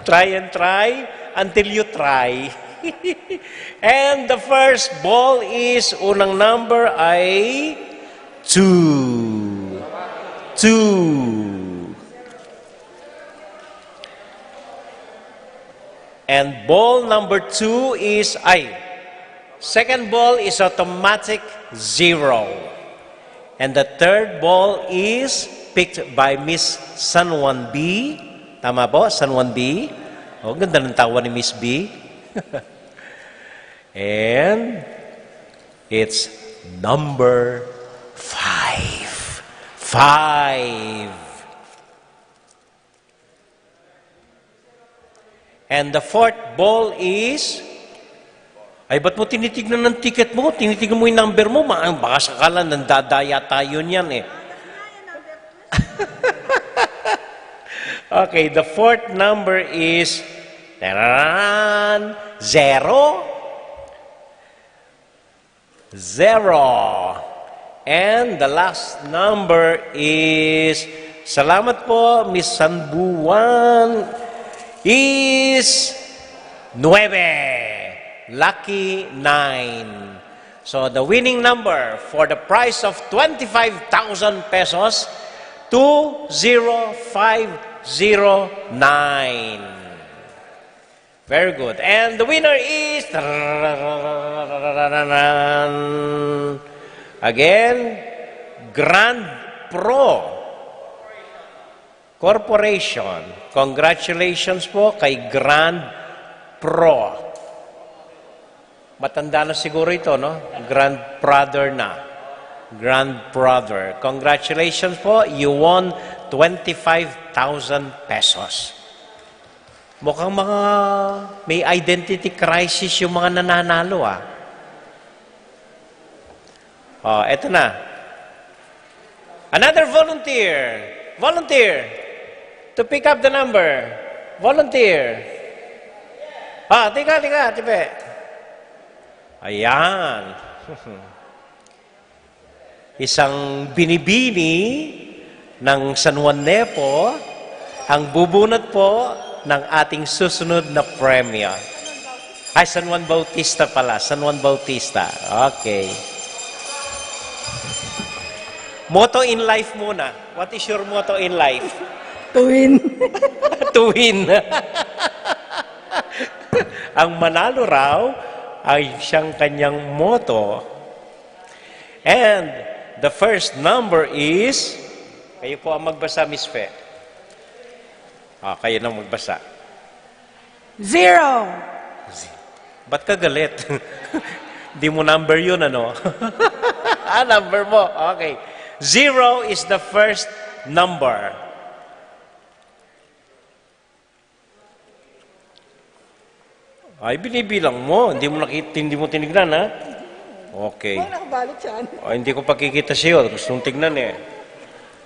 Try and try until you try. And the first ball is, unang number ay two. Two. And ball number two is, ay, second ball is automatic, zero. And the third ball is picked by Miss San Juan B. Tama po, San Juan B. Oh, ganda ng tawa ni Miss B. And it's number five. Five. And the fourth ball is, ay, ba't mo tinitignan ang ticket mo? Tinitignan mo yung number mo, ma-, baka sakala nandadaya tayo niyan eh. Okay, the fourth number is, tararan, zero. Zero. And the last number is, salamat po, Miss San Juan, is nuebe. Lucky nine. So the winning number for the prize of twenty-five thousand pesos, two zero five zero nine. Very good. And the winner is, again, Grand Pro Corporation. Congratulations po kay Grand Pro. Matanda na siguro ito, no? Grandfather na. Grandfather. Congratulations po. You won twenty-five thousand pesos. Mukhang mga may identity crisis yung mga nananalo, ah. Oh, eto na. Another volunteer. Volunteer. To pick up the number. Volunteer. Ah, tika, tika, tipe. Ayan. Isang binibini ng San Juan Nepo ang bubunot po ng ating susunod na premyo. Ay, San Juan Bautista pala. San Juan Bautista. Okay. Motto in life muna. What is your motto in life? Tuwin. Tuwin. Ang manalo raw ay siyang kanyang motto. And the first number is, kayo po ang magbasa, Miss Fe. Ah, kayo na magbasa. Zero. Ba't ka galit? Di mo number yun, ano? Ah, number mo. Okay. Zero is the first number. Ay, binibilang mo. Hindi mo nakit-, hindi mo tinignan, ha? Okay. Oh, nakabalot yan. Oh, hindi ko pakikita sa'yo. Gusto kong tignan, eh.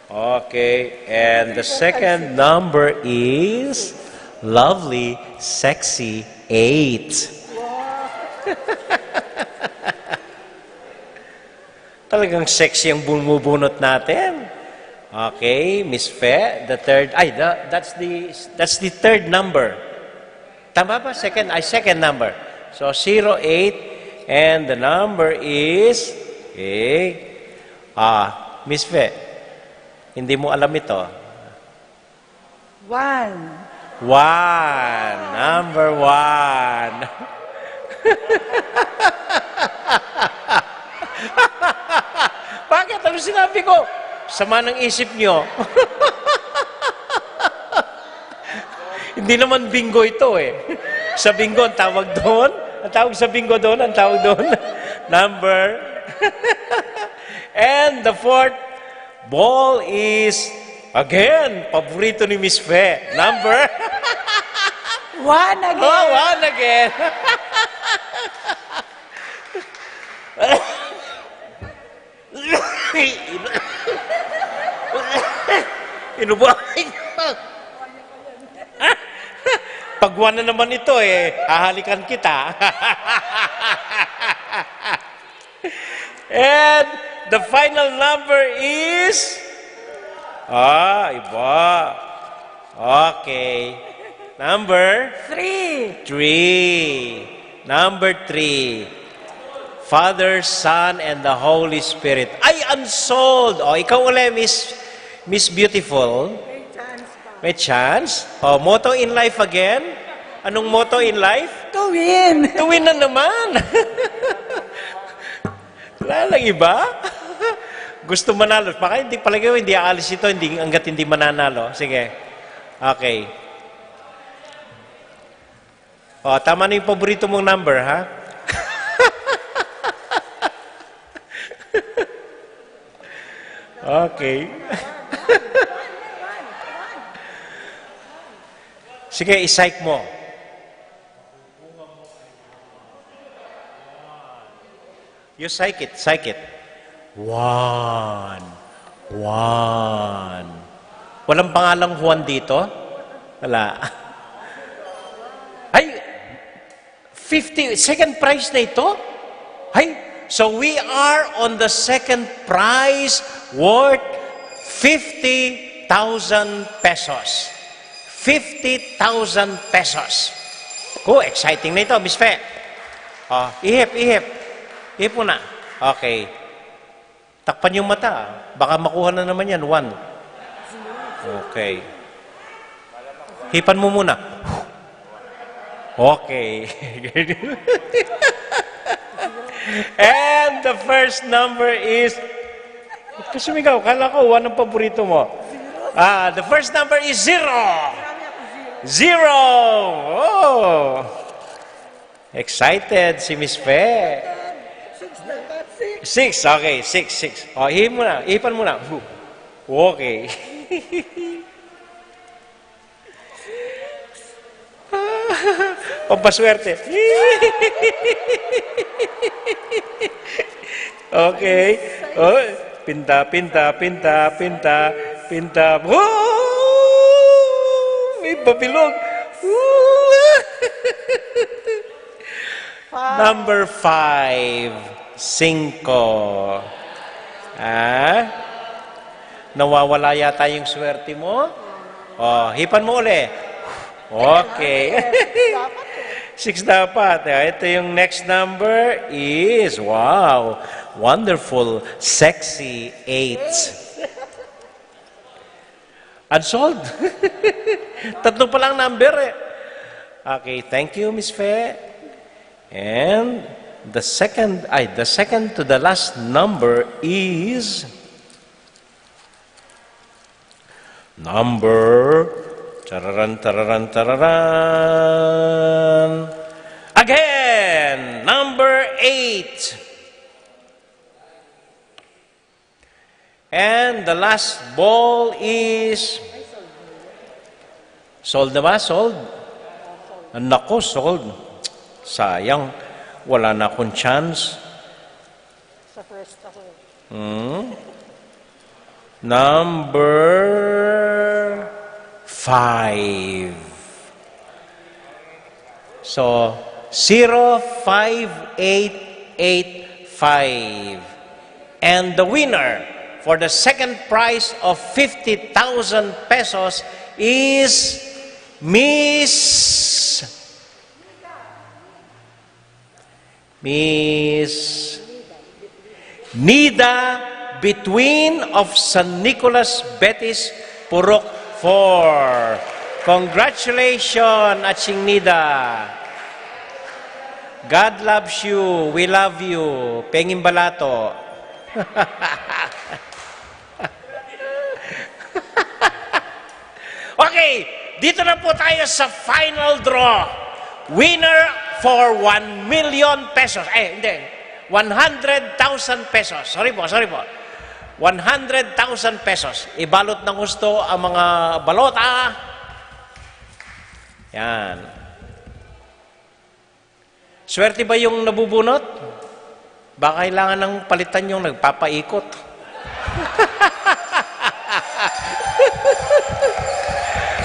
Okay. And the second number is lovely, sexy eight. Wow. Talagang sexy ang bumubunot natin. Okay, Miss Fe, the third, ay, the, that's the, that's the third number. Tama ba? Second, ay, second number. So, zero eight, and the number is, okay. Ah, Miss Fe, hindi mo alam ito. One. One. Number one. Bakit? Ano sinabi ko? Sama ng isip nyo. Hindi naman bingo ito eh. Sa bingo, ang tawag doon, ang tawag sa bingo doon, ang tawag doon, number. And the fourth ball is, again, paborito ni Miss Fe. Number? One again. Oh, one again. Inu-, inubo. Pag one na naman ito, eh, hahalikan kita. And The final number is... Ah, iba. Okay. Number? Three. Three. Number three. Father, Son, and the Holy Spirit. Ay, unsold. O, ikaw uli, Miss, Miss Beautiful. May chance pa. May chance? O, motto in life again? Anong motto in life? To win. To win na naman. Wala lang iba? Gusto manalo. Baka hindi, palagi ko, hindi aalis ito, hindi, hanggat hindi mananalo. Sige. Okay. O, tama na yung paborito mong number, ha? Okay. Sige, i-psych mo. You psych it, psych it. Juan. Juan. Walang pangalang Juan dito? Wala. Ay! Fifty, second prize na ito? Ay! So we are on the second prize worth fifty thousand pesos. Fifty thousand pesos. Ko, exciting na ito, Miss Fe. O, ihip, ihip. Ihip mo na. Okay. Takpan yung mata. Baka makuha na naman yan. One. Okay. Hipan mo muna. Okay. And the first number is... Ba't ka sumigaw? Kala ko one ang paborito mo. Ah, the first number is zero. Zero. Oh. Excited si Miss Fe. Six na, six. Six, okay. Six, six. O, ihipan mo na. Ihipan mo na. Okay. Pampaswerte. Okay. O, pinta, pinta, pinta, pinta, pinta. Wow! May pabilog. Wow! Number five, singko. Ah? Nawawala yata yung swerte mo? O, hipan mo uli. Okay. Six dapat. Ah, ito yung next number is, wow, wonderful, sexy eight. Unsold. Tatlo pa lang number eh. Okay, thank you, Miss Fe. And the second, ay, the second to the last number is number, tararan, tararan, tararan. Again, number eight. And the last ball is sold na ba? Sold? Naku, sold. Sayang. Wala na akong chance. Sa first ako. Hmm? Number five. So, zero five eight eight five. And the winner for the second prize of fifty thousand pesos is Miss Miss Nida Between of San Nicolas, Betis, Purok four. Congratulations, Aching Nida. God loves you. We love you. Pengin balato. Okay, dito na po tayo sa final draw. Winner for one million pesos. Eh, hindi. One hundred thousand pesos. Sorry po, sorry po. One hundred thousand pesos. Ibalot ng husto ang mga balota. Yan. Swerte ba yung nabubunot? Baka kailangan ng palitan yung nagpapaikot.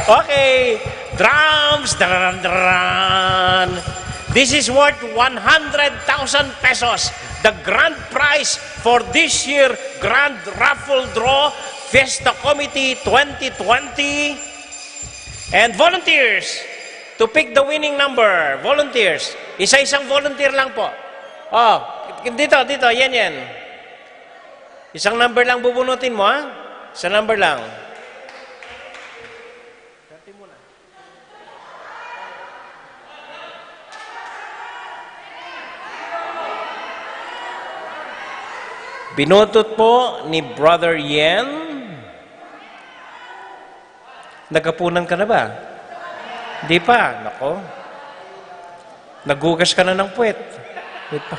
Okay, drums, dararan, dararan. This is worth one hundred thousand pesos. The grand prize for this year grand raffle draw, Fiesta Committee twenty twenty. And volunteers, to pick the winning number. Volunteers. Isa-isang volunteer lang po. Oh, dito, dito. Yan, yan. Isang number lang bubunutin mo, ha? Isang number lang. Binutut po ni Brother Yen. Nagkapunan ka na ba? Di pa. Nako. Naghugas ka na ng puwet. Wait pa.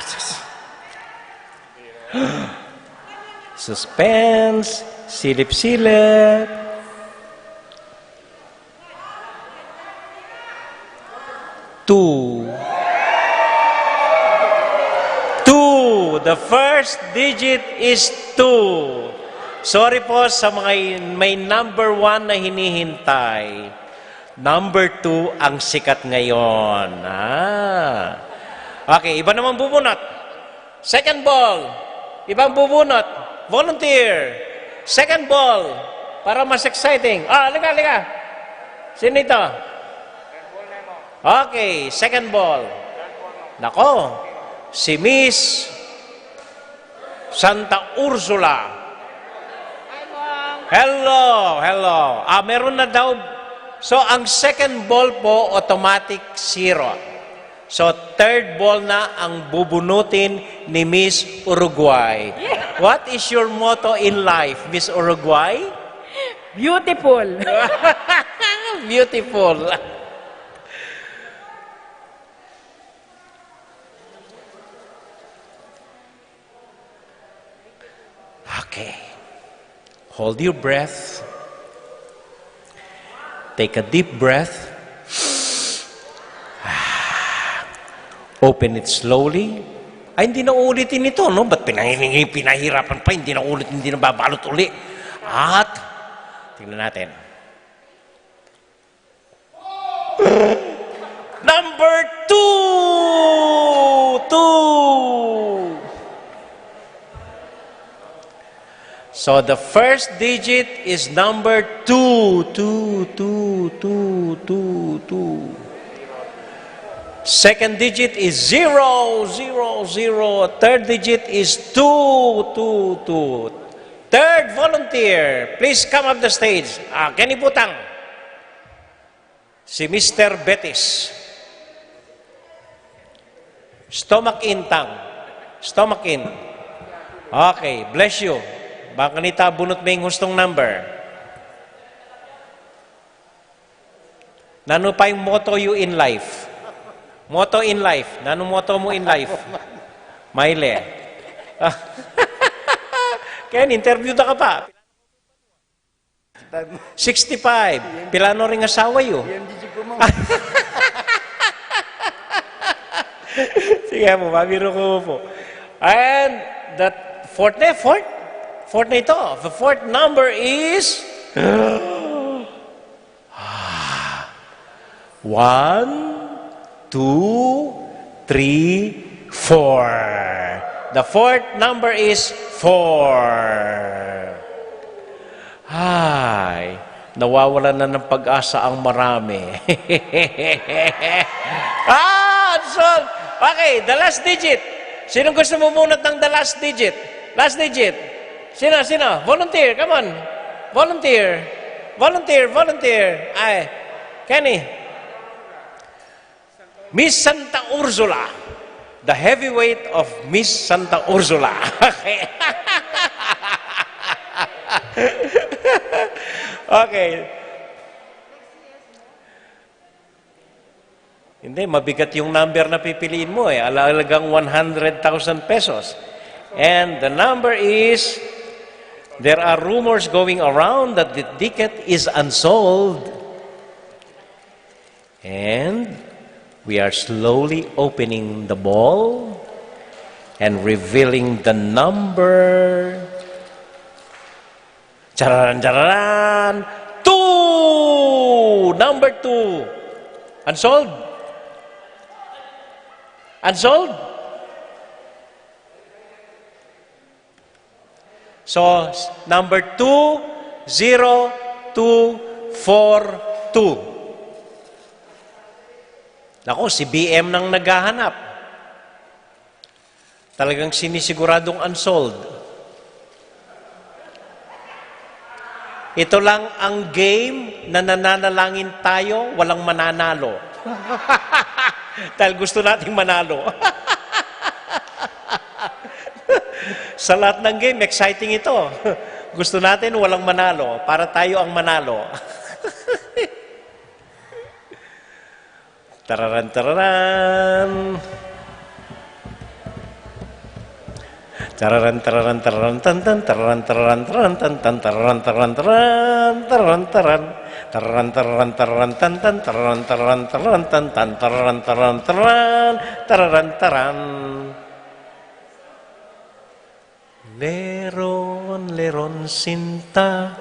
Suspense. Silip-silip. Two. Two. The first digit is two. Sorry po sa mga may number one na hinihintay. Number two ang sikat ngayon. Ah. Okay, iba naman bubunot. Second ball. Ibang bubunot. Volunteer. Second ball. Para mas exciting. Ah, liga, liga. Sino ito? Okay, second ball. Nako, si Miss Santa Ursula. Hello, hello. Ah, meron na daw. So, ang second ball po, automatic zero. So, third ball na ang bubunutin ni Miss Uruguay. Yeah. What is your motto in life, Miss Uruguay? Beautiful. Beautiful. Okay. Hold your breath. Take a deep breath. Open it slowly. Ay, hindi na ulitin ito, no? Ba't pinahirapan pa? Hindi na ulit, hindi na babalot uli. At, tingnan natin. Number two! Two! So the first digit is number two, two, two, two, two, two. Second digit is zero, zero, zero. Third digit is two, two, two. Third volunteer, please come up the stage. Ah, keni butang. Si Mister Betis. Stomach in, tang. Stomach in. Okay, bless you. Bang kanita bunut me ing hustong number. Nanu pa ing motto yu in life? Motto in life. Nanu motto mu in life? Maile. Ken, interview da ka pa. Sixty-five. Pilan no ring asawa yu? Yan, di ko mo. Sige po, mabiru ko po. And the fourth na, fourth? Fourth na ito. The fourth number is one, two, three, four. The fourth number is four. Ay, nawawalan na ng pag-asa ang marami. Ah, so, okay, the last digit. Sinong gusto bumunot ng the last digit? Last digit. Sino, sino? Volunteer, come on. Volunteer. Volunteer, volunteer. Ay, Kenny. Miss Santa Ursula. The heavyweight of Miss Santa Ursula. Okay. Hindi, mabigat yung number na pipiliin mo eh. Alagang one hundred thousand pesos. And the number is, there are rumors going around that the ticket is unsolved. And we are slowly opening the ball and revealing the number. Chararan, chararan! Two! Number two. Unsolved? Unsolved? So, number two zero two four two. Naku, si B M nang naghahanap. Talagang sinisiguradong unsold. Ito lang ang game na nananalangin tayo, walang mananalo. Dahil gusto nating manalo. Sa lahat ng game, exciting ito. Gusto natin walang manalo para tayo ang manalo. Tararan, tararan. Tararan, tararan, tararan, tan, tan, tararan, tararan, tararan, tan, tan, tararan, tararan, taran, tararan, taran. Tararan, tararan, tararan, tan, tan, tararan, tararan, taran, tan, tararan, tararan, taran, tararan, taran. Leron, leron sinta,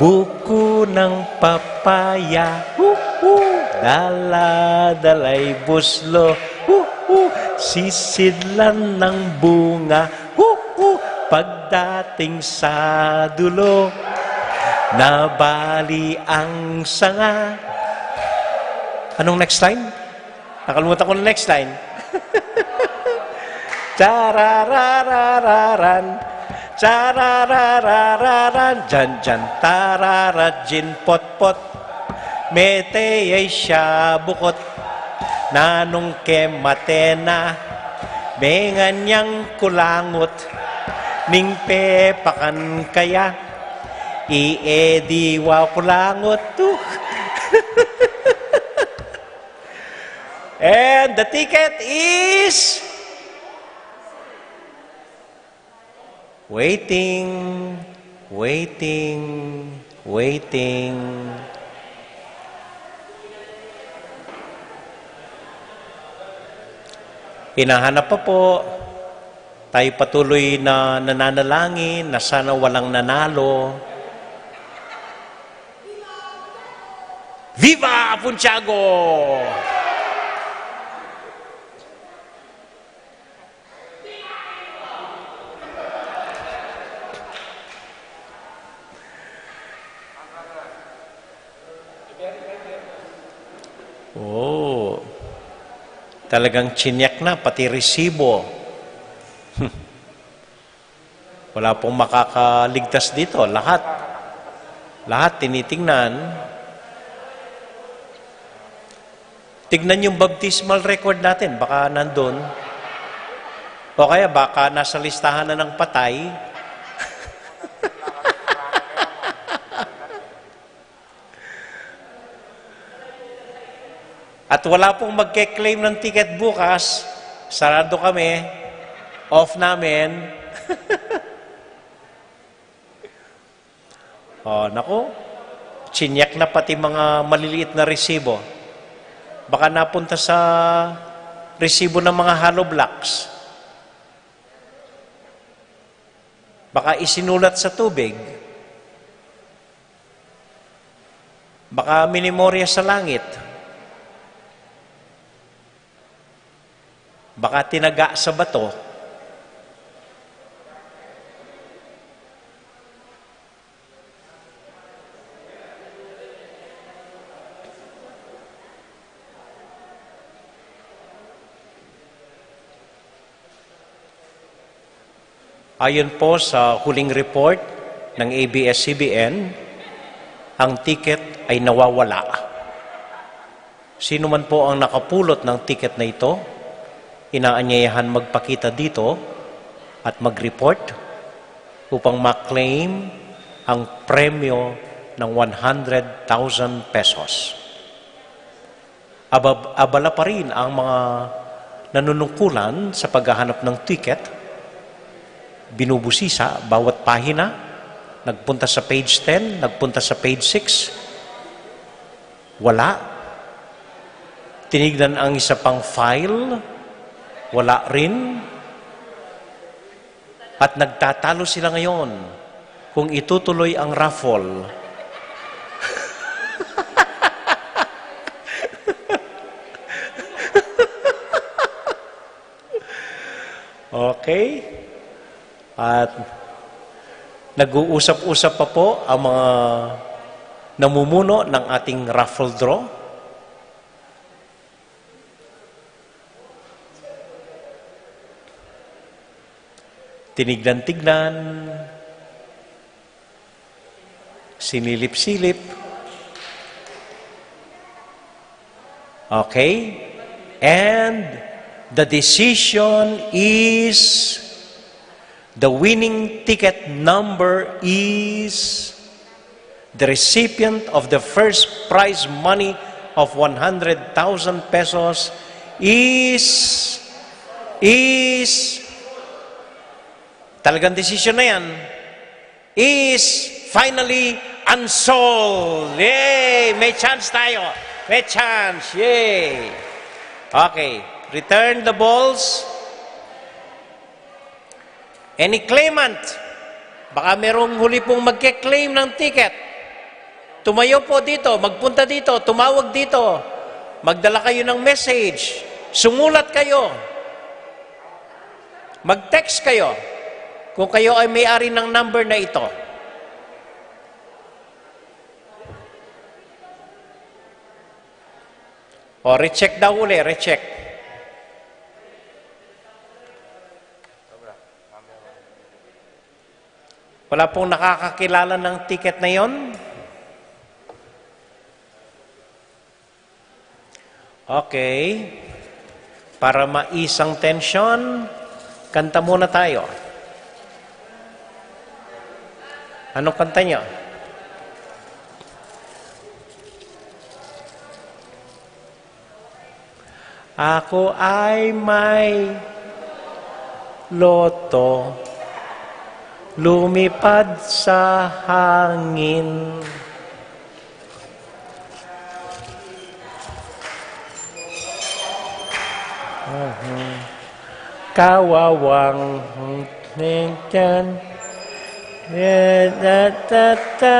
buko ng papaya, huhu, dala-dala'y buslo, huhu, sisidlan ng bunga, huhu, pagdating sa dulo, nabali ang sanga. Anong next line? Nakalimutan ko na next line. Charararararan, charararararan, jan jan tararat jin potpot. Mete ay siya bukot, nanung ke matena, mengan yang kulangot, ning pepakan kaya, i ediwa kulangot tu. And the ticket is waiting, waiting, waiting. Hinahanap pa po. Tayo patuloy na nananalangin na sana walang nanalo. Viva Puntiago! Oh, talagang chineck na, pati resibo. Wala pong makakaligtas dito. Lahat. Lahat tinitingnan. Tignan yung baptismal record natin. Baka nandun. O kaya baka nasa listahan na ng patay. At wala pong magke-claim ng ticket bukas, sarado kami, off namin. Oh, naku, chineck na pati mga maliliit na resibo. Baka napunta sa resibo ng mga hollow blocks. Baka isinulat sa tubig. Baka minimorya sa langit. Baka tinaga sa bato. Ayon po sa huling report ng A B S C B N, ang ticket ay nawawala. Sino man po ang nakapulot ng ticket na ito, inaanyayahan magpakita dito at mag-report upang ma-claim ang premyo ng one hundred thousand pesos. Abab-, abala pa rin ang mga nanunungkulan sa paghahanap ng ticket. Binubusisa bawat pahina, nagpunta sa page ten, nagpunta sa page six. Wala. Tinignan ang isa pang file, wala rin. At nagtatalo sila ngayon kung itutuloy ang raffle. Okay? At Nag-uusap-usap pa po ang mga namumuno ng ating raffle draw. Tinignan-tignan, sinilip-silip. Okay? And the decision is, the winning ticket number is, the recipient of the first prize money of one hundred thousand pesos is, is, talagang desisyon na yan, is finally unsold. Yay! May chance tayo. May chance. Yay! Okay. Return the balls. Any claimant? Baka merong huli pong magke-claim ng ticket. Tumayo po dito, magpunta dito, tumawag dito. Magdala kayo ng message. Sumulat kayo. Mag-text kayo kung kayo ay may-ari ng number na ito. O, recheck daw uli, recheck. Wala pong nakakakilala ng ticket na yon? Okay. Para maisang tensyon, kanta muna tayo. Anong kanta nyo? Ako ay may loto, lumipad sa hangin. Mhm. Kawawang nengkan. Eh, da, da, da.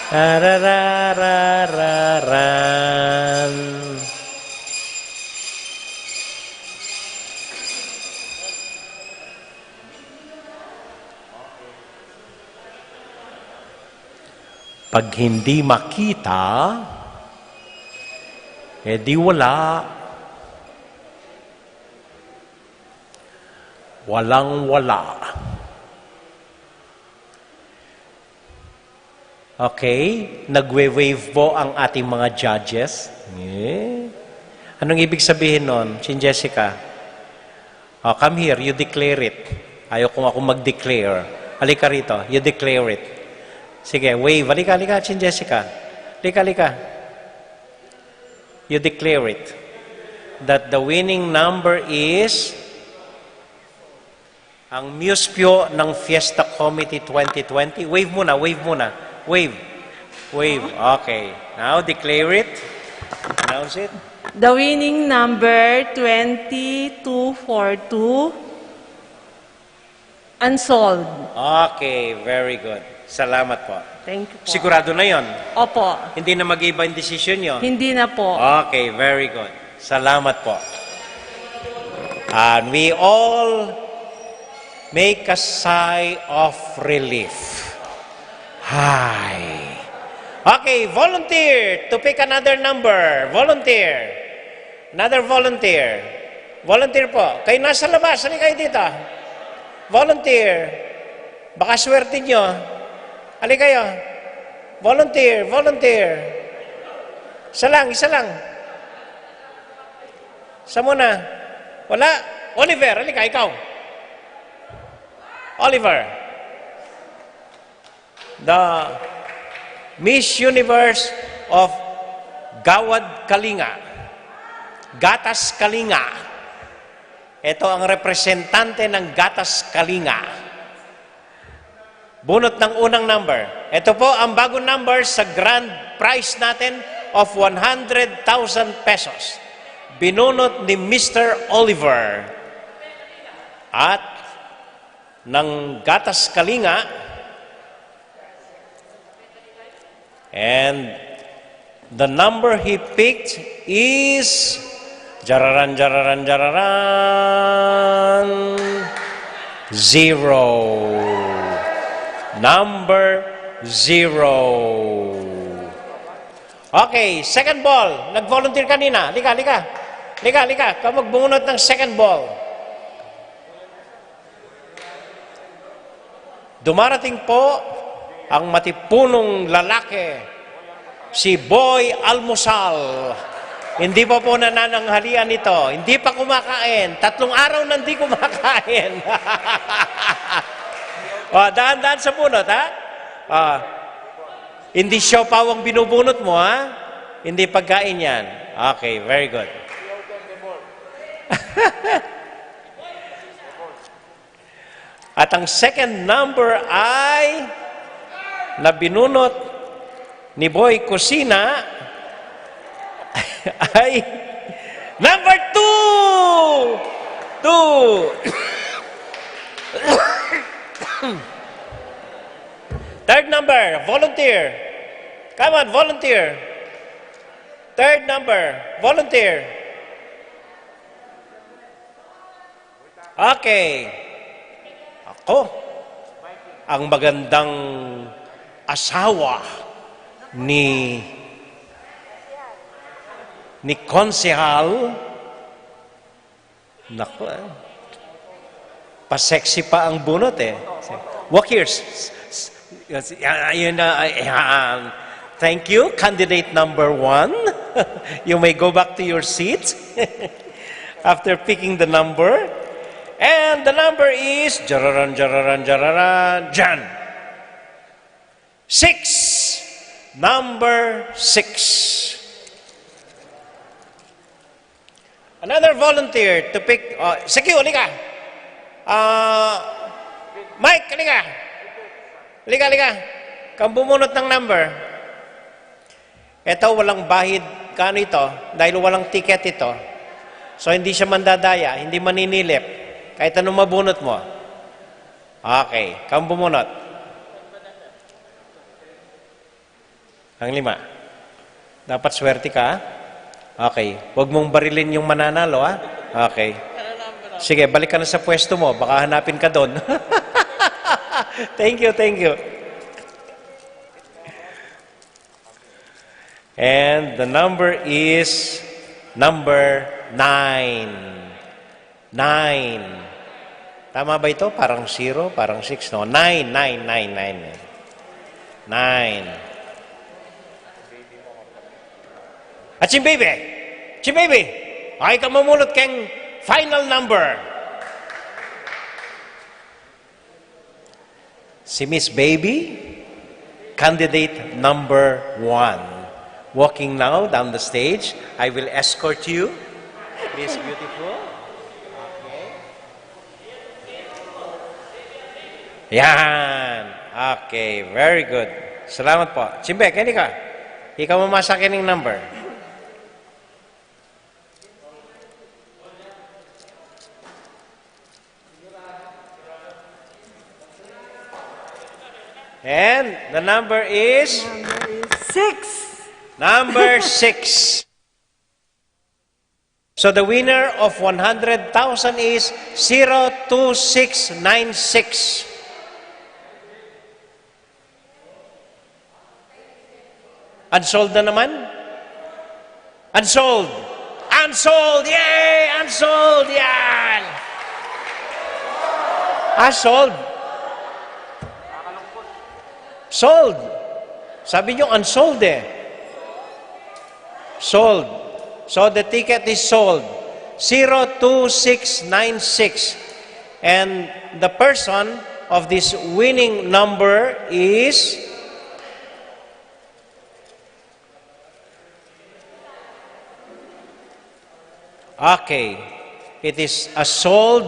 Arararararan. Pag hindi makita, eh di wala. Walang-wala. Okay, nagwe-wave po ang ating mga judges. Eh. Anong ibig sabihin nun, Chin Jessica? Oh, come here, you declare it. Ayaw kung ako mag-declare. Halika rito, you declare it. Sige, wave. Halika, halika, Chin Jessica. Halika, halika. You declare it. That the winning number is ang Muse Pyo ng Fiesta Committee twenty twenty. Wave muna, wave muna. Wave. Wave. Okay. Now declare it. Announce it. The winning number twenty-two four two. Unsold. Okay, very good. Salamat po. Thank you po. Sigurado na yon? Opo. Hindi na mag-iba yung desisyon nyo? Hindi na po. Okay, very good. Salamat po. And we all make a sigh of relief. Hi. Okay, volunteer to pick another number. Volunteer. Another volunteer. Volunteer po. Kayo nasa labas, halika kayo dito. Volunteer. Baka swerte nyo. Halika kayo. Volunteer, volunteer. Isa lang, isa lang. Isa muna. Wala. Oliver, halika, ikaw. Oliver. The Miss Universe of Gawad Kalinga. Gatas Kalinga. Ito ang representante ng Gatas Kalinga. Bunot ng unang number. Ito po ang bagong number sa grand prize natin of one hundred thousand pesos. Binunot ni Mister Oliver. At ng Gatas Kalinga. And the number he picked is jararan, jararan, jararan. Zero. Number zero. Okay, second ball. Nag-volunteer kanina. Lika, lika. Lika, lika. Ikaw magbumunot ng second ball. Dumarating po ang matipunong lalaki, si Boy Almusal. Hindi pa po nanananghalian ito. Hindi pa kumakain. Tatlong araw nang di kumakain. O, dahan-dahan sa bunot, ha? O, hindi siopaw ang binubunot mo, ha? Hindi pagkain yan. Okay, very good. At ang second number ay na binunot ni Boy Kusina ay number two! Two! Third number, volunteer. Come on, volunteer. Third number, volunteer. Okay. Ako, ang magandang asawa ni, ni Konsehal. Naku, eh. Pa-sexy pa ang bunot, eh. Walk here. S-, s-, s-, yan, yan na, ay, yan. Thank you, candidate number one. You may go back to your seat after picking the number. And the number is jararan, jararan, jararan, jan. Six. Number six. Another volunteer to pick. O, sige, uli ka. Ah, Mike, uli ka. Uli ka, uli ka. Ikaw bumunot ng number. Eto, walang bahid kanu ito dahil walang ticket ito. So, hindi siya mandadaya, hindi maninilip. Kahit anong mabunot mo. Okay, ikaw bumunot. Ang lima. Dapat swerte ka, ha? Okay. Huwag mong barilin yung mananalo, ha? Okay. Sige, balik ka na sa pwesto mo. Baka hanapin ka doon. Thank you, thank you. And the number is number nine. Nine. Tama ba ito? Parang zero, parang six, no? Nine, nine, nine, nine. Nine. At si Baby, si Baby, ay ka mamulot keng final number. Si Miss Baby, candidate number one. Walking now down the stage. I will escort you. Miss Beautiful. Okay. Yan. Okay, very good. Salamat po. Chimbe, keni ka. Ika mamasa keng number. And the number is? Number is six. Number six. So the winner of one hundred thousand is zero two six nine six. Unsold na naman? Unsold! Unsold! Yay! Unsold! Yan! Ah, sold. Sold. Sabi nyo, unsold eh. Sold. So the ticket is sold. Zero two six nine six. And the person of this winning number is, okay, it is a sold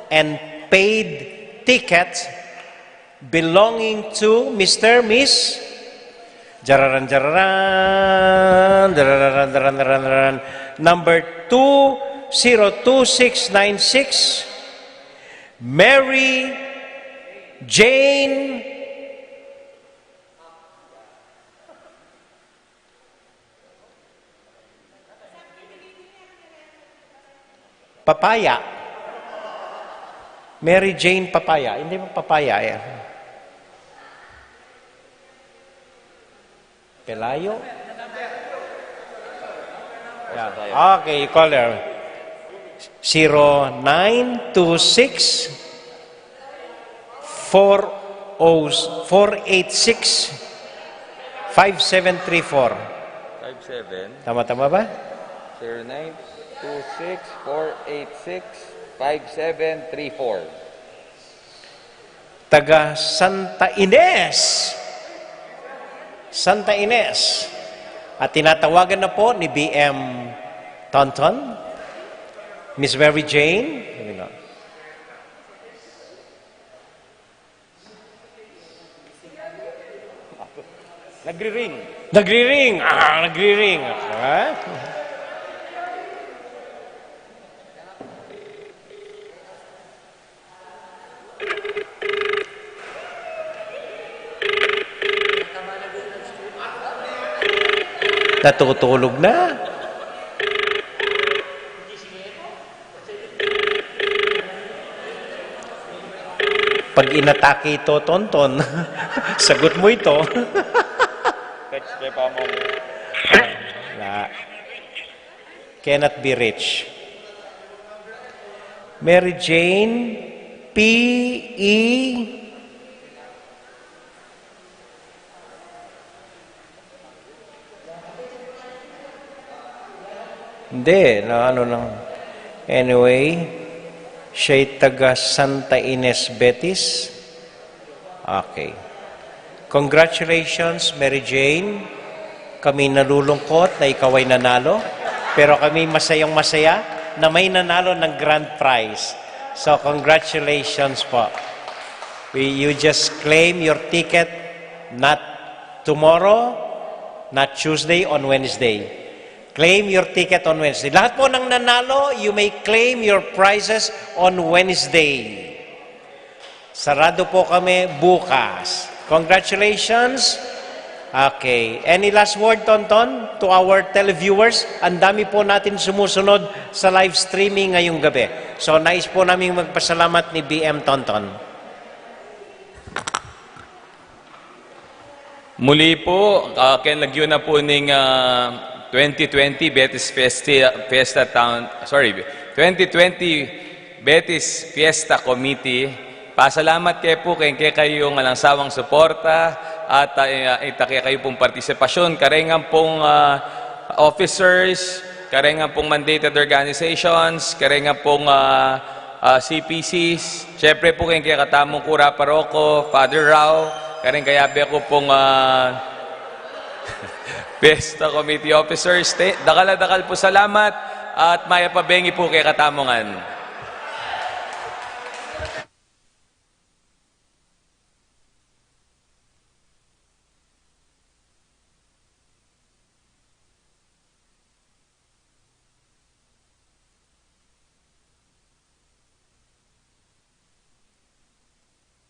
and paid ticket belonging to Mister Miss Jararan, jararan, jararan, jararan, jararan, number two zero two six nine six, Mary Jane Papaya. Mary Jane Papaya. Hindi mo Papaya, eh. Pelayo? Yeah. Okay, you call her. Zero nine two six four oh, four eight six, five seven three four. Five seven. Tama-tama ba? Zero nine two six four eight six five seven three four. Taga Santa Ines. Santa Ines. At tinatawagan na po ni B M Tonton. Miss Mary Jane. Sabi na. Nagri-ring. Nagri-ring. Ah, nagri-ring. Ha? Natutulog na. Pag inatake ito, Tonton, sagot mo ito. Text kay Pamong. Wala. Cannot be reached. Mary Jane, P E. Hindi, na ano lang. Anyway, siya'y taga Santa Ines, Betis. Okay. Congratulations, Mary Jane. Kami nalulungkot na ikaw ay nanalo, pero kami masayang-masaya na may nanalo ng grand prize. So, congratulations po. We, you just claim your ticket, not tomorrow, not Tuesday, on Wednesday. Claim your ticket on Wednesday. Lahat po ng nanalo, you may claim your prizes on Wednesday. Sarado po kami bukas. Congratulations. Okay. Any last word, Tonton, to our televiewers? Ang dami po natin sumusunod sa live streaming ngayong gabi. So, nais po namin magpasalamat ni B M Tonton. Muli po, ah, ken lagyu na po ning, ah, twenty twenty Betis Fiesta, Fiesta Town, sorry, twenty twenty Betis Fiesta Committee. Pasalamat ke pu ken kekayung alang sawang suporta at, ah, ita kekayu pung partisipasyun. Karengan pung, ah, officers, karengan pung mandated organizations, karengan pung, ah, ah, C P Cs. Siyempre pu ken kekatamung Kura Paroko, Father Rao, karing kayabe ku pung, ah, Fiesta Committee Officers. Te-, dakal a dakal pu salamat at mayap a bengi pu kekatamu ngan.